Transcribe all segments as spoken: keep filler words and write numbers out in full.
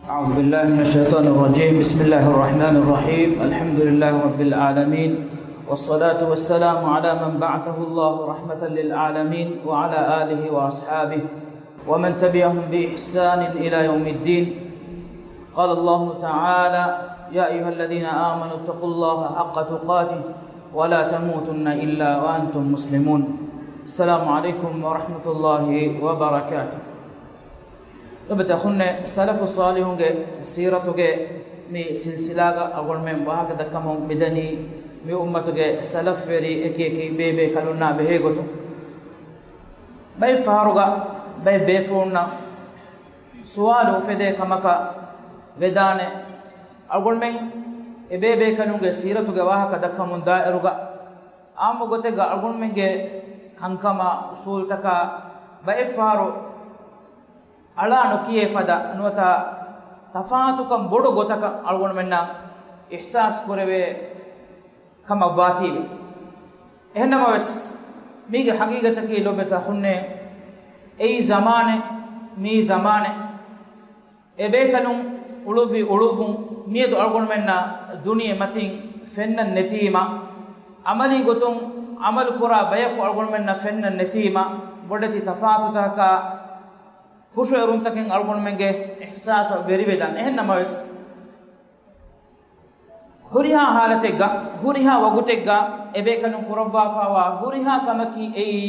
أعوذ بالله من الشيطان الرجيم. بسم الله الرحمن الرحيم. الحمد لله رب العالمين. والصلاة والسلام على من بعثه الله رحمة للعالمين وعلى آله وأصحابه ومن تبعهم بإحسان إلى يوم الدين. قال الله تعالى: يا أيها الذين آمنوا اتقوا الله حق تقاته ولا تموتن إلا وأنتم مسلمون. السلام عليكم ورحمة الله وبركاته. ލޮބުވެތި އަޚުންނޭ، ސަލަފު ޞާލިޙުންގެ ސީރަތުގެ މި ސިލްސިލާގަ އަޅުގަނޑުމެން ވާހަކަ ދައްކަމުން މިދަނީ، މި އުއްމަތުގެ ސަލަފްވެރި އެކި އެކި ބޭބޭކަލުންނާ ބެހޭގޮތުން. ބައެއް ފަހަރުގަ ބައެއް ބޭފުޅުންނަށް ސުވާލު އުފެދޭ ކަމަކަށް ވެދާނެ، އަޅުގަނޑުމެން އެބޭބޭކަލުންގެ ސީރަތުގެ ވާހަކަ ދައްކަމުން ދާއިރުގަ، އާއްމު ގޮތެއްގަ އަޅުގަނޑުމެންގެ ކަންކަމާ އުސޫލުތަކާ ބައެއް ފަހަރު އަޅާ ނުކިޔޭ ފަދަ ނުވަތަ ތަފާތުކަން ބޮޑު ގޮތަކަށް އަޅުގަނޑުމެންނަށް އިޙްސާސް ކުރެވޭ ކަމަށް ވާތީވެ. އެހެންނަމަވެސް، މީގެ ހަގީގަތަކީ ލޮބުވެތި އަޚުންނޭ، އެއީ ޒަމާނެއް، މީ ޒަމާނެއް. އެބޭކަލުން އުޅުއްވި އުޅުއްވުން މިއަދު އަޅުގަނޑުމެންނަށް ދުނިޔެ މަތިން ފެންނަން ނެތީމަ، އަމަލީ ގޮތުން އަމަލު ކުރާ ބަޔަކު އަޅުގަނޑުމެންނަށް ފެންނަން ނެތީމަ، ބޮޑެތި ތަފާތުތަކަކާ ފުށުއެރުންތަކެއް އަޅުގަނޑުމެންގެ އިޙްސާސަށް ވެރިވެދާނެ. އެހެންނަމަވެސް، ހުރިހާ ހާލަތެއްގަ، ހުރިހާ ވަގުތެއްގަ އެބޭކަލުން ކުރައްވާފާވާ ހުރިހާ ކަމަކީ އެއީ،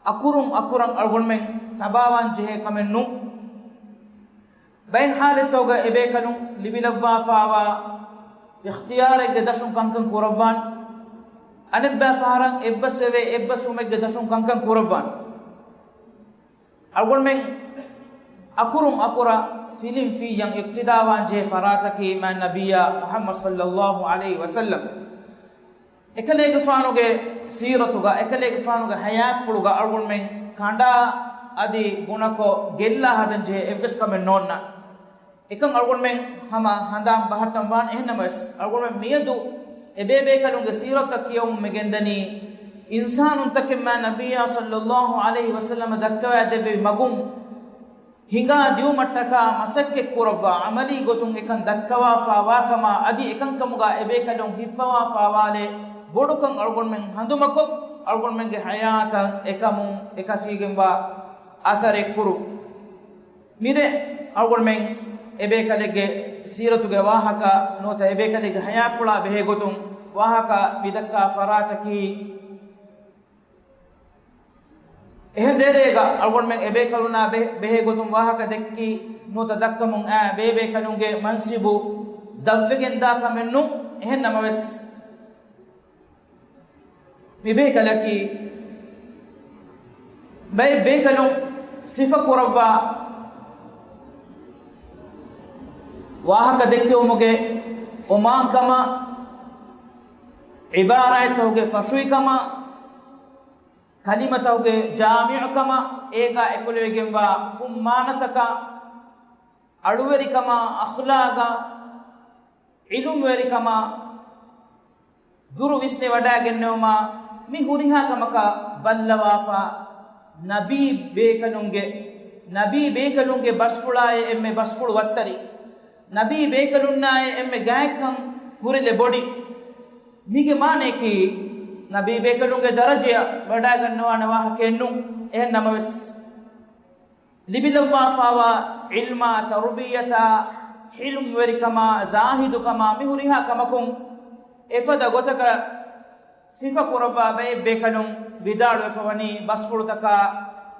އަކުރުން އަކުރަށް އަޅުގަނޑުމެން ތަބާވާން ޖެހޭ ކަމެއް ނޫން. ބައެއް ހާލަތްތަކުގަ އެބޭކަލުން ލިބިލައްވާފާވާ އިޚްތިޔާރެއްގެ ދަށުން ކަންކަން ކުރައްވާން. އަނެއްބައި ފަހަރަށް އެއްބަސްވެވޭ އެއްބަސްވުމެއްގެ ދަށުން ކަންކަން ކުރައްވާން. އަޅުގަނޑުމެން އަކުރުން އަކުރަށް ފިލިން ފިއްޔަން އިޤްތިދާވާން ޖެހޭ ފަރާތަކީ މާތް ނަބިއްޔާ މުޙައްމަދު ޞައްލައްލާހު ޢަލައިހި ވަސައްލަމް. އެކަލޭގެފާނުގެ ސީރަތުގަ، އެކަލޭގެފާނުގެ ޙަޔާތްޕުޅުގަ އަޅުގަނޑުމެން ކަނޑާ އަދި ގުނަކޮށް ގެއްލާ ހަދަން ޖެހޭ އެއްވެސް ކަމެއް ނޯންނާނެ. އެކަން އަޅުގަނޑުމެން ހަމަ ހަނދާން ބަހައްޓަން ވާނެ. އެހެންނަމަވެސް، އަޅުގަނޑުމެން މިއަދު އެބޭބޭކަލުންގެ ސީރަތަށް ކިޔަވަމުން މި ގެންދަނީ، އިންސާނުންތަކެއް މާތް ނަބިއްޔާ ޞައްލައްލާހު ޢަލައިހި ވަސައްލަމަ ދައްކަވައިދެއްވި މަގުން ހިނގާ ދިއުމަށްޓަކާ މަސައްކަތް ކުރައްވާ، ޢަމަލީ ގޮތުން އެކަން ދައްކަވާފާވާކަމާ އަދި އެކަންކަމުގަ އެބޭކަލުން ހިއްޕަވާފާވާލެއް ބޮޑުކަން އަޅުގަނޑުމެން ހަނދުމަކޮށް، އަޅުގަނޑުމެންގެ ޙަޔާތަށް އެކަމުން އެކަށީގެންވާ އަސަރެއް ކުރުން. މިރޭ އަޅުގަނޑުމެން އެބޭކަލެއްގެ ސީރަތުގެ ވާހަކަ ނުވަތަ އެބޭކަލެއްގެ ޙަޔާތްޕުޅާ ބެހޭގޮތުން ވާހަކަ މިދައްކާ ފަރާތަކީ، އެހެން ރޭރޭގަ އަޅުގަނޑުމެން އެބޭކަލުންނާ ބެ-، ބެހޭގޮތުން ވާހަކަ ދެއްކި ނުވަތަ ދައްކަމުން އައި ބޭބޭކަލުންގެ މަންސިބު ދަށްވެގެންދާ ކަމެއް ނޫން. އެހެން ނަމަވެސް، މި ބޭކަލަކީ ބައެއް ބޭކަލުން ސިފަ ކުރައްވާ ވާހަކަ ދެއްކެވުމުގެ އޮމާންކަމާ، ޢިބާރާތްތަކުގެ ފަށުވިކަމާ، ކަލިމަތަކުގެ ޖާމިޢުކަމާ، އޭގާ އެކުލެވިގެންވާ ފުންމާނަތަކާ، އަޅުވެރިކަމާ، އަޚްލާގާ، ޢިލްމުވެރިކަމާ، ދުރު ވިސްނިވަޑައިގެންނެވުމާ، މި ހުރިހާ ކަމަކަށް ބައްލަވާފާ، ނަބީ ބޭކަލުންގެ، ނަބީ ބޭކަލުންގެ ބަސްފުޅާއި އެންމެ ބަސްފުޅު ވައްތަރި، ނަބީ ބޭކަލުންނާއި އެންމެ ގާތްކަން ހުރިލެއް ބޮޑި. މީގެ މާނަޔަކީ، ނަބީ ބޭކަލުންގެ ދަރަޖަޔަށް ވަޑައިގަންނަވާނެ ވާހަކައެއް ނޫން. އެހެން ނަމަވެސް، ލިބިލައްވާފާވާ ޢިލްމާ، ތަރުބިއްޔަތާ، ޙިލްމުވެރިކަމާ، ޒާހިދުކަމާ، މި ހުރިހާ ކަމަކުން އެފަދަ ގޮތަކަށް ސިފަ ކުރައްވާ ބައެއް ބޭކަލުން ވިދާޅުވެފަ ވަނީ، ބަސްފުޅުތަކާ،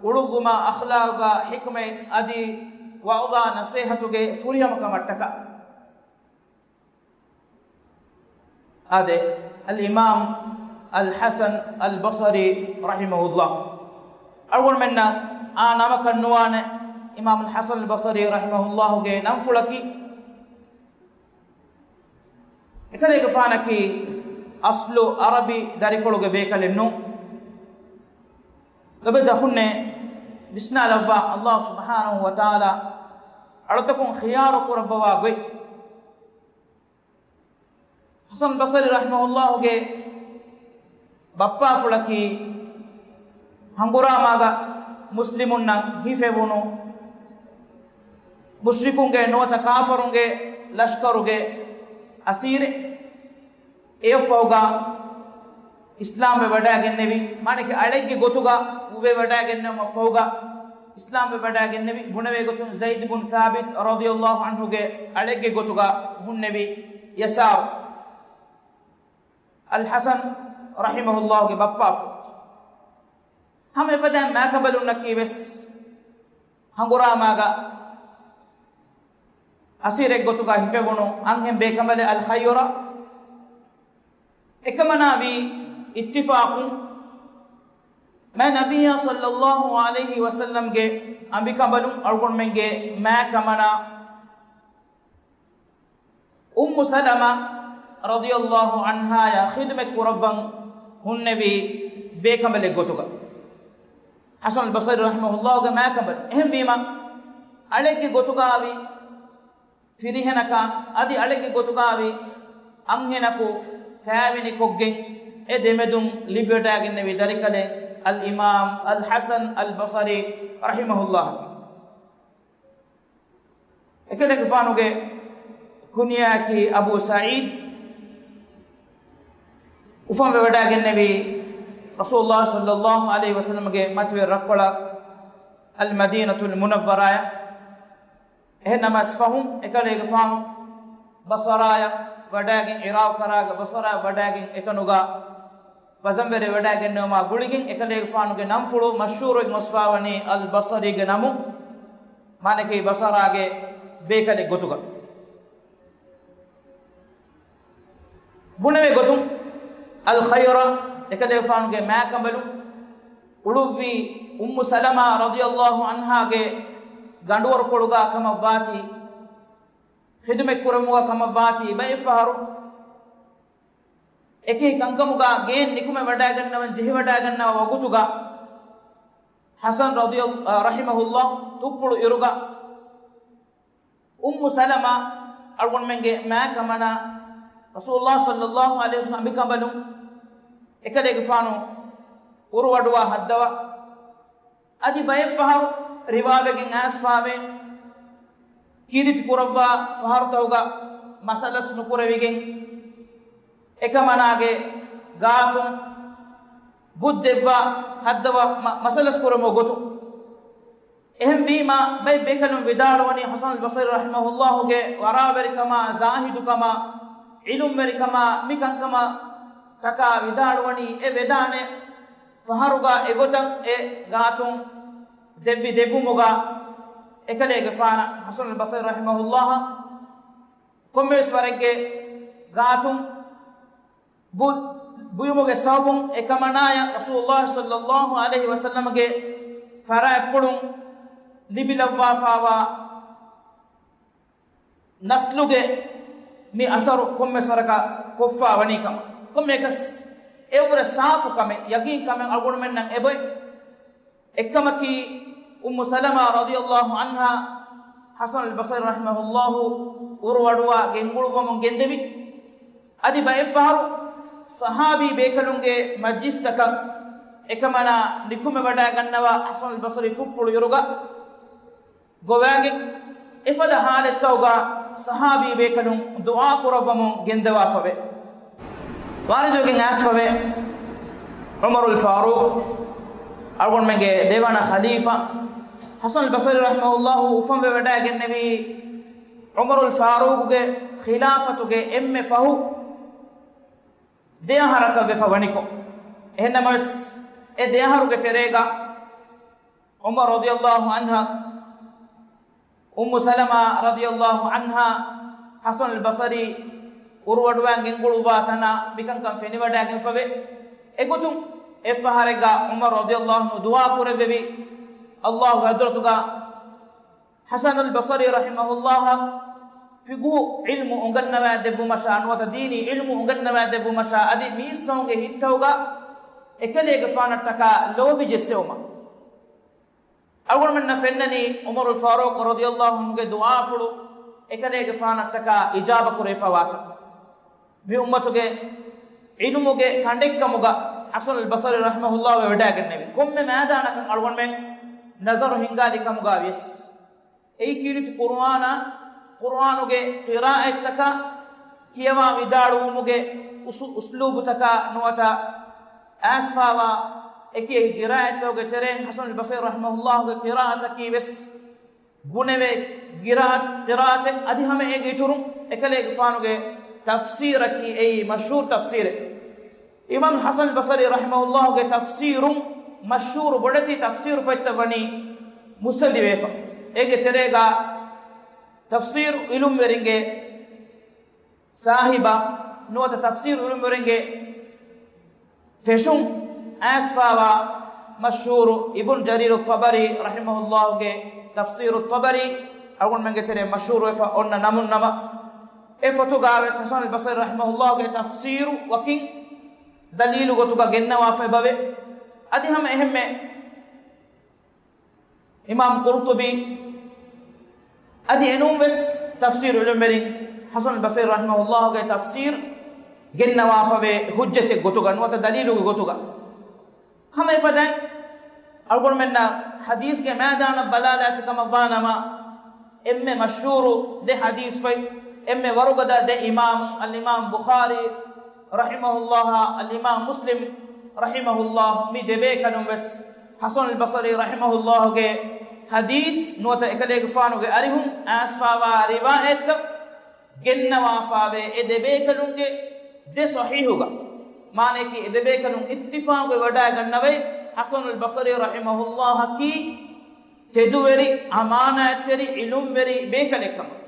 އުޅުއްވުމާ، އަޚްލާގާ، ޙިކުމަތް އަދި ވަޢުޡާ ނަޞޭޙަތުގެ ފުރިހަމަކަމަށްޓަކާ. އާދެ، އަލްއިމާމް އަލްޙަސަން އަލްބަޞަރީ ރަޙިމަހުﷲ. އަޅުގަނޑުމެންނަށް އާ ނަމަކަށް ނުވާނެ، އިމާމު އަލްޙަސަން އަލްބަޞަރީ ރަޙިމަހުﷲގެ ނަންފުޅަކީ، އެކަލޭގެފާނަކީ އަސްލު ޢަރަބި ދަރިކޮޅުގެ ބޭކަލެއް ނޫން. ލޮބުވެތި އަޚުންނޭ، ވިސްނާލައްވާ، ﷲ ސުބްޙާނަހޫ ވަތަޢާލާ އަޅުތަކުން ޚިޔާރު ކުރައްވަވާ ގޮތް. ޙަސަން ބަޞަރީ ރަޙިމަހުﷲގެ ބައްޕާފުޅަކީ ހަނގުރާމާގަ މުސްލިމުންނަށް ހިފެވުނު މުޝްރިކުންގެ ނުވަތަ ކާފަރުންގެ ލަޝްކަރުގެ އަސީރެއް އެއަށްފަހުގަ އިސްލާމްވެ ވަޑައިގެންނެވި، މާނައަކީ އަޅެއްގެ ގޮތުގަ ވެވަޑައިގެންނެވުމަށްފަހުގަ އިސްލާމްވެ ވަޑައިގެންނެވި. ބުނެވޭ ގޮތުން ޒައިދު ބުން ސާބިތް ރަޟިޔަﷲ ޢަންހުގެ އަޅެއްގެ ގޮތުގަ ހުންނެވި ޔަސާރު. އަލް ޙަސަން ރަޙިމަހުﷲގެ ބައްޕާފުޅު. ހަމަ އެފަދައިން މާކަނބަލުންނަކީ ވެސް ހަނގުރާމާގަ އަސީރެއް ގޮތުގަ ހިފެވުނު އަންހެން ބޭކަނބަލެއް އަލް ޚައިރަ. އެކަމަނާ ވީ އިއްތިފާޤުން، މާތް ނަބިއްޔާ ޞައްލަﷲ ޢަލައިހި ވަސައްލަމްގެ އަނބިކަނބަލުން އަޅުގަނޑުމެންގެ މާކަމަނާ އުއްމު ސަލަމާ ރަޟިޔަﷲ ޢަންހާޔާ ޚިދުމަތް ކުރައްވަން ހުންނެވީ ބޭކަނބަލެއް ގޮތުގަ. ޙަސަނުލް ބަޞްރީ ރަޙިމަހުﷲގެ މާކަނބަލުން. އެހެންވީމަ، އަޅެއްގެ ގޮތުގައިވި ފިރިހެނަކާ އަދި އަޅެއްގެ ގޮތުގައިވި އަންހެނަކު ކާވެނިކޮށްގެން އެ ދެމެދުން ލިބިވަޑައިގެންނެވި ދަރިކަލެއް އަލްއިމާމް އަލް ޙަސަން އަލް ބަޞްރީ ރަޙިމަހުﷲއަކީ. އެކަލޭގެފާނުގެ ކުންޔާއަކީ އަބޫ ސަޢީދު. އުފަންވެވަޑައިގެންނެވީ ރަސޫލުﷲ ޞައްލަﷲ ޢަލައިހި ވަސައްލަމްގެ މަތިވެރި ރަށްކޮޅަށް އަލްމަދީނަތުލް މުނައްވަރާޔަށް. އެހެންނަމަވެސް ފަހުން އެކަލޭގެފާނު ބަޞަރާޔަށް ވަޑައިގެން، ޢިރާޤު ކަރާގެ ބަޞަރާޔަށް ވަޑައިގެން އެތަނުގަ ވަޒަންވެރިވެވަޑައިގެންނެވުމާ ގުޅިގެން އެކަލޭގެފާނުގެ ނަންފުޅު މަޝްހޫރުވެ ގޮސްފާވަނީ އަލް ބަޞަރީގެ ނަމުން، މާނައަކީ ބަޞަރާގެ ބޭކަލެއް ގޮތުގަ. ބުނެވޭ ގޮތުން އަލް ޚައިރަ އެކަލޭގެފާނުގެ މާކަނބަލުން އުޅުއްވީ އުއްމު ސަލަމާ ރަޟިޔަﷲ ޢަންހާގެ ގަނޑުވަރުކޮޅުގަ ކަމަށްވާތީ، ޚިދުމަތް ކުރުމުގަ ކަމަށްވާތީ ބައެއްފަހަރު އެކި ކަންކަމުގަ ގެއިން ނިކުމެވަޑައިގަންނަވަން ޖެހިވަޑައިގަންނަވާ ވަގުތުގަ ޙަސަން ރަޟިޔަ، ރަޙިމަހުﷲ ތުއްޕުޅު އިރުގަ އުއްމު ސަލަމާ އަޅުގަނޑުމެންގެ މާކަމަނާ ރަސޫލުﷲ ޞައްލަﷲ ޢަލައިހި ވަސައްލަމް އަނބިކަނބަލުން އެކަލޭގެފާނު އުރުވަޑުވާ ހައްދަވާ، އަދި ބައެއްފަހަރު ރިވާވެގެން އައިސްފާވޭ، ކީރިތި ކުރައްވާ ފަހަރުތަކުގަ މަސަލަސް ނުކުރެވިގެން، އެކަމަނާގެ ގާތުން ބުއްދެއްވާ ހައްދަވާ މަ-، މަސަލަސް ކުރުމުގެ ގޮތުން. އެހެންވީމާ، ބައެއް ބޭކަލުން ވިދާޅުވަނީ ޙަސަނުލް ބަޞްރީ ރަޙިމަހުﷲގެ ވަރާވެރިކަމާ، ޒާހިދުކަމާ، ޢިލްމުވެރިކަމާ، މިކަންކަމާ ޓަކާ ވިދާޅުވަނީ އެ ވެދާނެ ފަހަރުގަ އެގޮތަށް އެ ގާތުން ދެއްވި ދެއްވުމުގަ އެކަލޭގެފާނަށް ޙަސަނުލް ބަޞްރީ ރަޙިމަހުﷲއަށް ކޮންމެވެސް ވަރެއްގެ ގާތުން ބު-، ބުއިމުގެ ސަބަބުން އެކަމަނާޔަށް ރަސޫލުﷲ ޞައްލަﷲ ޢަލައިހި ވަސައްލަމްގެ ފަރާތްޕުޅުން ލިބިލައްވާފާވާ ނަސްލުގެ މި އަސަރު ކޮންމެސް ވަރަކަށް ކޮށްފާ ވަނީ ކަމަށް. ކޮންމެއަކަސް އެއަށްވުރެ ސާފު ކަމެއް، ޔަގީން ކަމެއް އަޅުގަނޑުމެންނަށް އެބޮތް. އެއްކަމަކީ، އުއްމު ސަލަމާ ރަޟިޔަﷲ ޢަންހާ ޙަސަނުލް ބަޞްރީ ރަޙިމަހުﷲ އުރުވަޑުވާ ގެންގުޅުއްވަމުން ގެންދެވި. އަދި ބައެއްފަހަރު ޞަޙާބީ ބޭކަލުންގެ މަޖްލިސްތަކަށް އެކަމަނާ ނިކުމެވަޑައިގަންނަވާ ޙަސަނުލް ބަޞްރީ ތުއްޕުޅު އިރުގަ ގޮވާގެން އެފަދަ ޙާލަތްތަކުގަ ޞަޙާބީ ބޭކަލުން ދުޢާ ކުރައްވަމުން ގެންދަވާފަވޭ. ވާރިދުވެގެން އައިސްފަވޭ، ޢުމަރުލް ފާރޫޤު އަޅުގަނޑުމެންގެ ދެވަނަ ޚަލީފާ ޙަސަނުލް ބަޞްރީ ރަޙިމަހުﷲ އުފަންވެވަޑައިގެންނެވީ ޢުމަރުލް ފާރޫޤުގެ ޚިލާފަތުގެ އެންމެ ފަހު ދެ އަހަރަކަށް ވެފަ ވަނިކޮށް. އެހެންނަމަވެސް، އެ ދެ އަހަރުގެ ތެރޭގަ ޢުމަރު ރަޟިޔަﷲ ޢަންހާ، އުއްމު ސަލަމާ ރަޟިޔަﷲ ޢަންހާ، ޙަސަނުލް ބަޞްރީ އުރުވަޑުވާން ގެންގުޅުއްވާ ތަނާ މިކަންކަން ފެނިވަޑައިގެންފަވޭ. އެގޮތުން އެއްފަހަރެއްގަ ޢުމަރު ރަޟިޔަﷲ ޢަންހު ދުޢާ ކުރެއްވެވި، ﷲގެ ޙަޟްރަތުގަ ޙަސަނުލް ބަޞްރީ ރަޙިމަހުﷲއަށް ފިޤުހު ޢިލްމު އުނގަންނަވާ ދެއްވުމަށާ ނުވަތަ ދީނީ ޢިލްމު އުނގަންނަވާ ދެއްވުމަށާ އަދި މީސްތަކުންގެ ހިތްތަކުގަ އެކަލޭގެފާނަށްޓަކާ ލޯބި ޖެއްސެވުމަށް. އަޅުގަނޑުމެންނަށް ފެންނަނީ ޢުމަރުލް ފާރޫޤު ރަޟިޔަﷲ ޢަންހުގެ ދުޢާފުޅު އެކަލޭގެފާނަށްޓަކާ އިޖާބަ ކުރެވިފަވާތަން. މި އުއްމަތުގެ ޢިލްމުގެ ކަނޑެއްކަމުގަ ޙަސަނުލް ބަޞްރީ ރަޙިމަހުﷲ ވެވަޑައިގެންނެވި. ކޮންމެ މައިދާނަކަށް އަޅުގަނޑުމެން ނަޒަރު ހިންގާލި ކަމުގަ ވިޔަސް، އެއީ ކީރިތި ޤުރުއާނާ، ޤުރުއާނުގެ ޤިރާއަތްތަކާ، ކިޔަވާ ވިދާޅުވުމުގެ އުސު-، އުސްލޫބުތަކާ ނުވަތަ އައިސްފާވާ އެކި އެކި ޤިރާއަތްތަކުގެ ތެރެއިން ޙަސަނުލް ބަޞްރީ ރަޙިމަހުﷲގެ ޤިރާއަތަކީ ވެސް ގުނެވޭ ޤިރާ-، ޤިރާއަތެއް. އަދި ހަމަ އޭގެ އިތުރުން އެކަލޭގެފާނުގެ ތަފްސީރަކީ އެއީ މަޝްހޫރު ތަފްސީރެއް. އިމާމް ޙަސަން ބަޞްރީ ރަޙިމަހުﷲގެ ތަފްސީރުން މަޝްހޫރު ބޮޑެތި ތަފްސީރު ފޮތްތައް ވަނީ މުއްސަނދިވެފަ. އޭގެ ތެރޭގަ ތަފްސީރު ޢިލްމުވެރިންގެ ސާހިބާ ނުވަތަ ތަފްސީރު ޢިލްމުވެރިންގެ ފެށުން އައިސްފާވާ މަޝްހޫރު އިބްނު ޖަރީރު ޠަބަރީ ރަޙިމަހުﷲގެ ތަފްސީރު ޠަބަރީ އަޅުގަނޑުމެންގެ ތެރޭ މަޝްހޫރުވެފަ އޮންނަ ނަމުން ނަމަ، އެ ފޮތުގަ ވެސް ޙަސަނުލް ބަޞްރީ ރަޙިމަހުﷲގެ ތަފްސީރު ވަކިން ދަލީލު ގޮތުގަ ގެންނަވާފައި އެބަވޭ. އަދި ހަމަ އެހެންމެ އިމާމް ޤުރްޠުބީ އަދި އެނޫން ވެސް ތަފްސީރު ޢިލްމުވެރިން ޙަސަނުލް ބަޞްރީ ރަޙިމަހުﷲގެ ތަފްސީރު ގެންނަވާފަވޭ ޙުއްޖަތެއް ގޮތުގަ ނުވަތަ ދަލީލުގެ ގޮތުގަ. ހަމަ އެފަދައިން އަޅުގަނޑުމެންނަށް ޙަދީޘްގެ މައިދާނަށް ބަލާލާފި ކަމަށް ވާނަމަ، އެންމެ މަޝްހޫރު ދެ ޙަދީޘްފަތް، އެންމެ ވަރުގަދަ ދެ އިމާމު، އަލްއިމާމް ބުޚާރީ ރަޙިމަހުﷲ، އަލްއިމާމް މުސްލިމް ރަޙިމަހުﷲ، މި ދެބޭކަލުން ވެސް ޙަސަނުލް ބަޞްރީ ރަޙިމަހުﷲގެ ޙަދީޘް ނުވަތަ އެކަލޭގެފާނުގެ އަރިހުން އައިސްފާވާ ރިވާޔަތްތައް ގެންނަވާފާވޭ. އެ ދެބޭކަލުންގެ ދެ ޞަޙީޙުގަ، މާނައަކީ އެ ދެބޭކަލުން އިއްތިފާޤުވެ ވަޑައިގަންނަވައި، ޙަސަނުލް ބަޞްރީ ރަޙިމަހުﷲއަކީ ތެދުވެރި، އަމާނާތްތެރި، ޢިލްމުވެރި ބޭކަލެއްކަމަށް.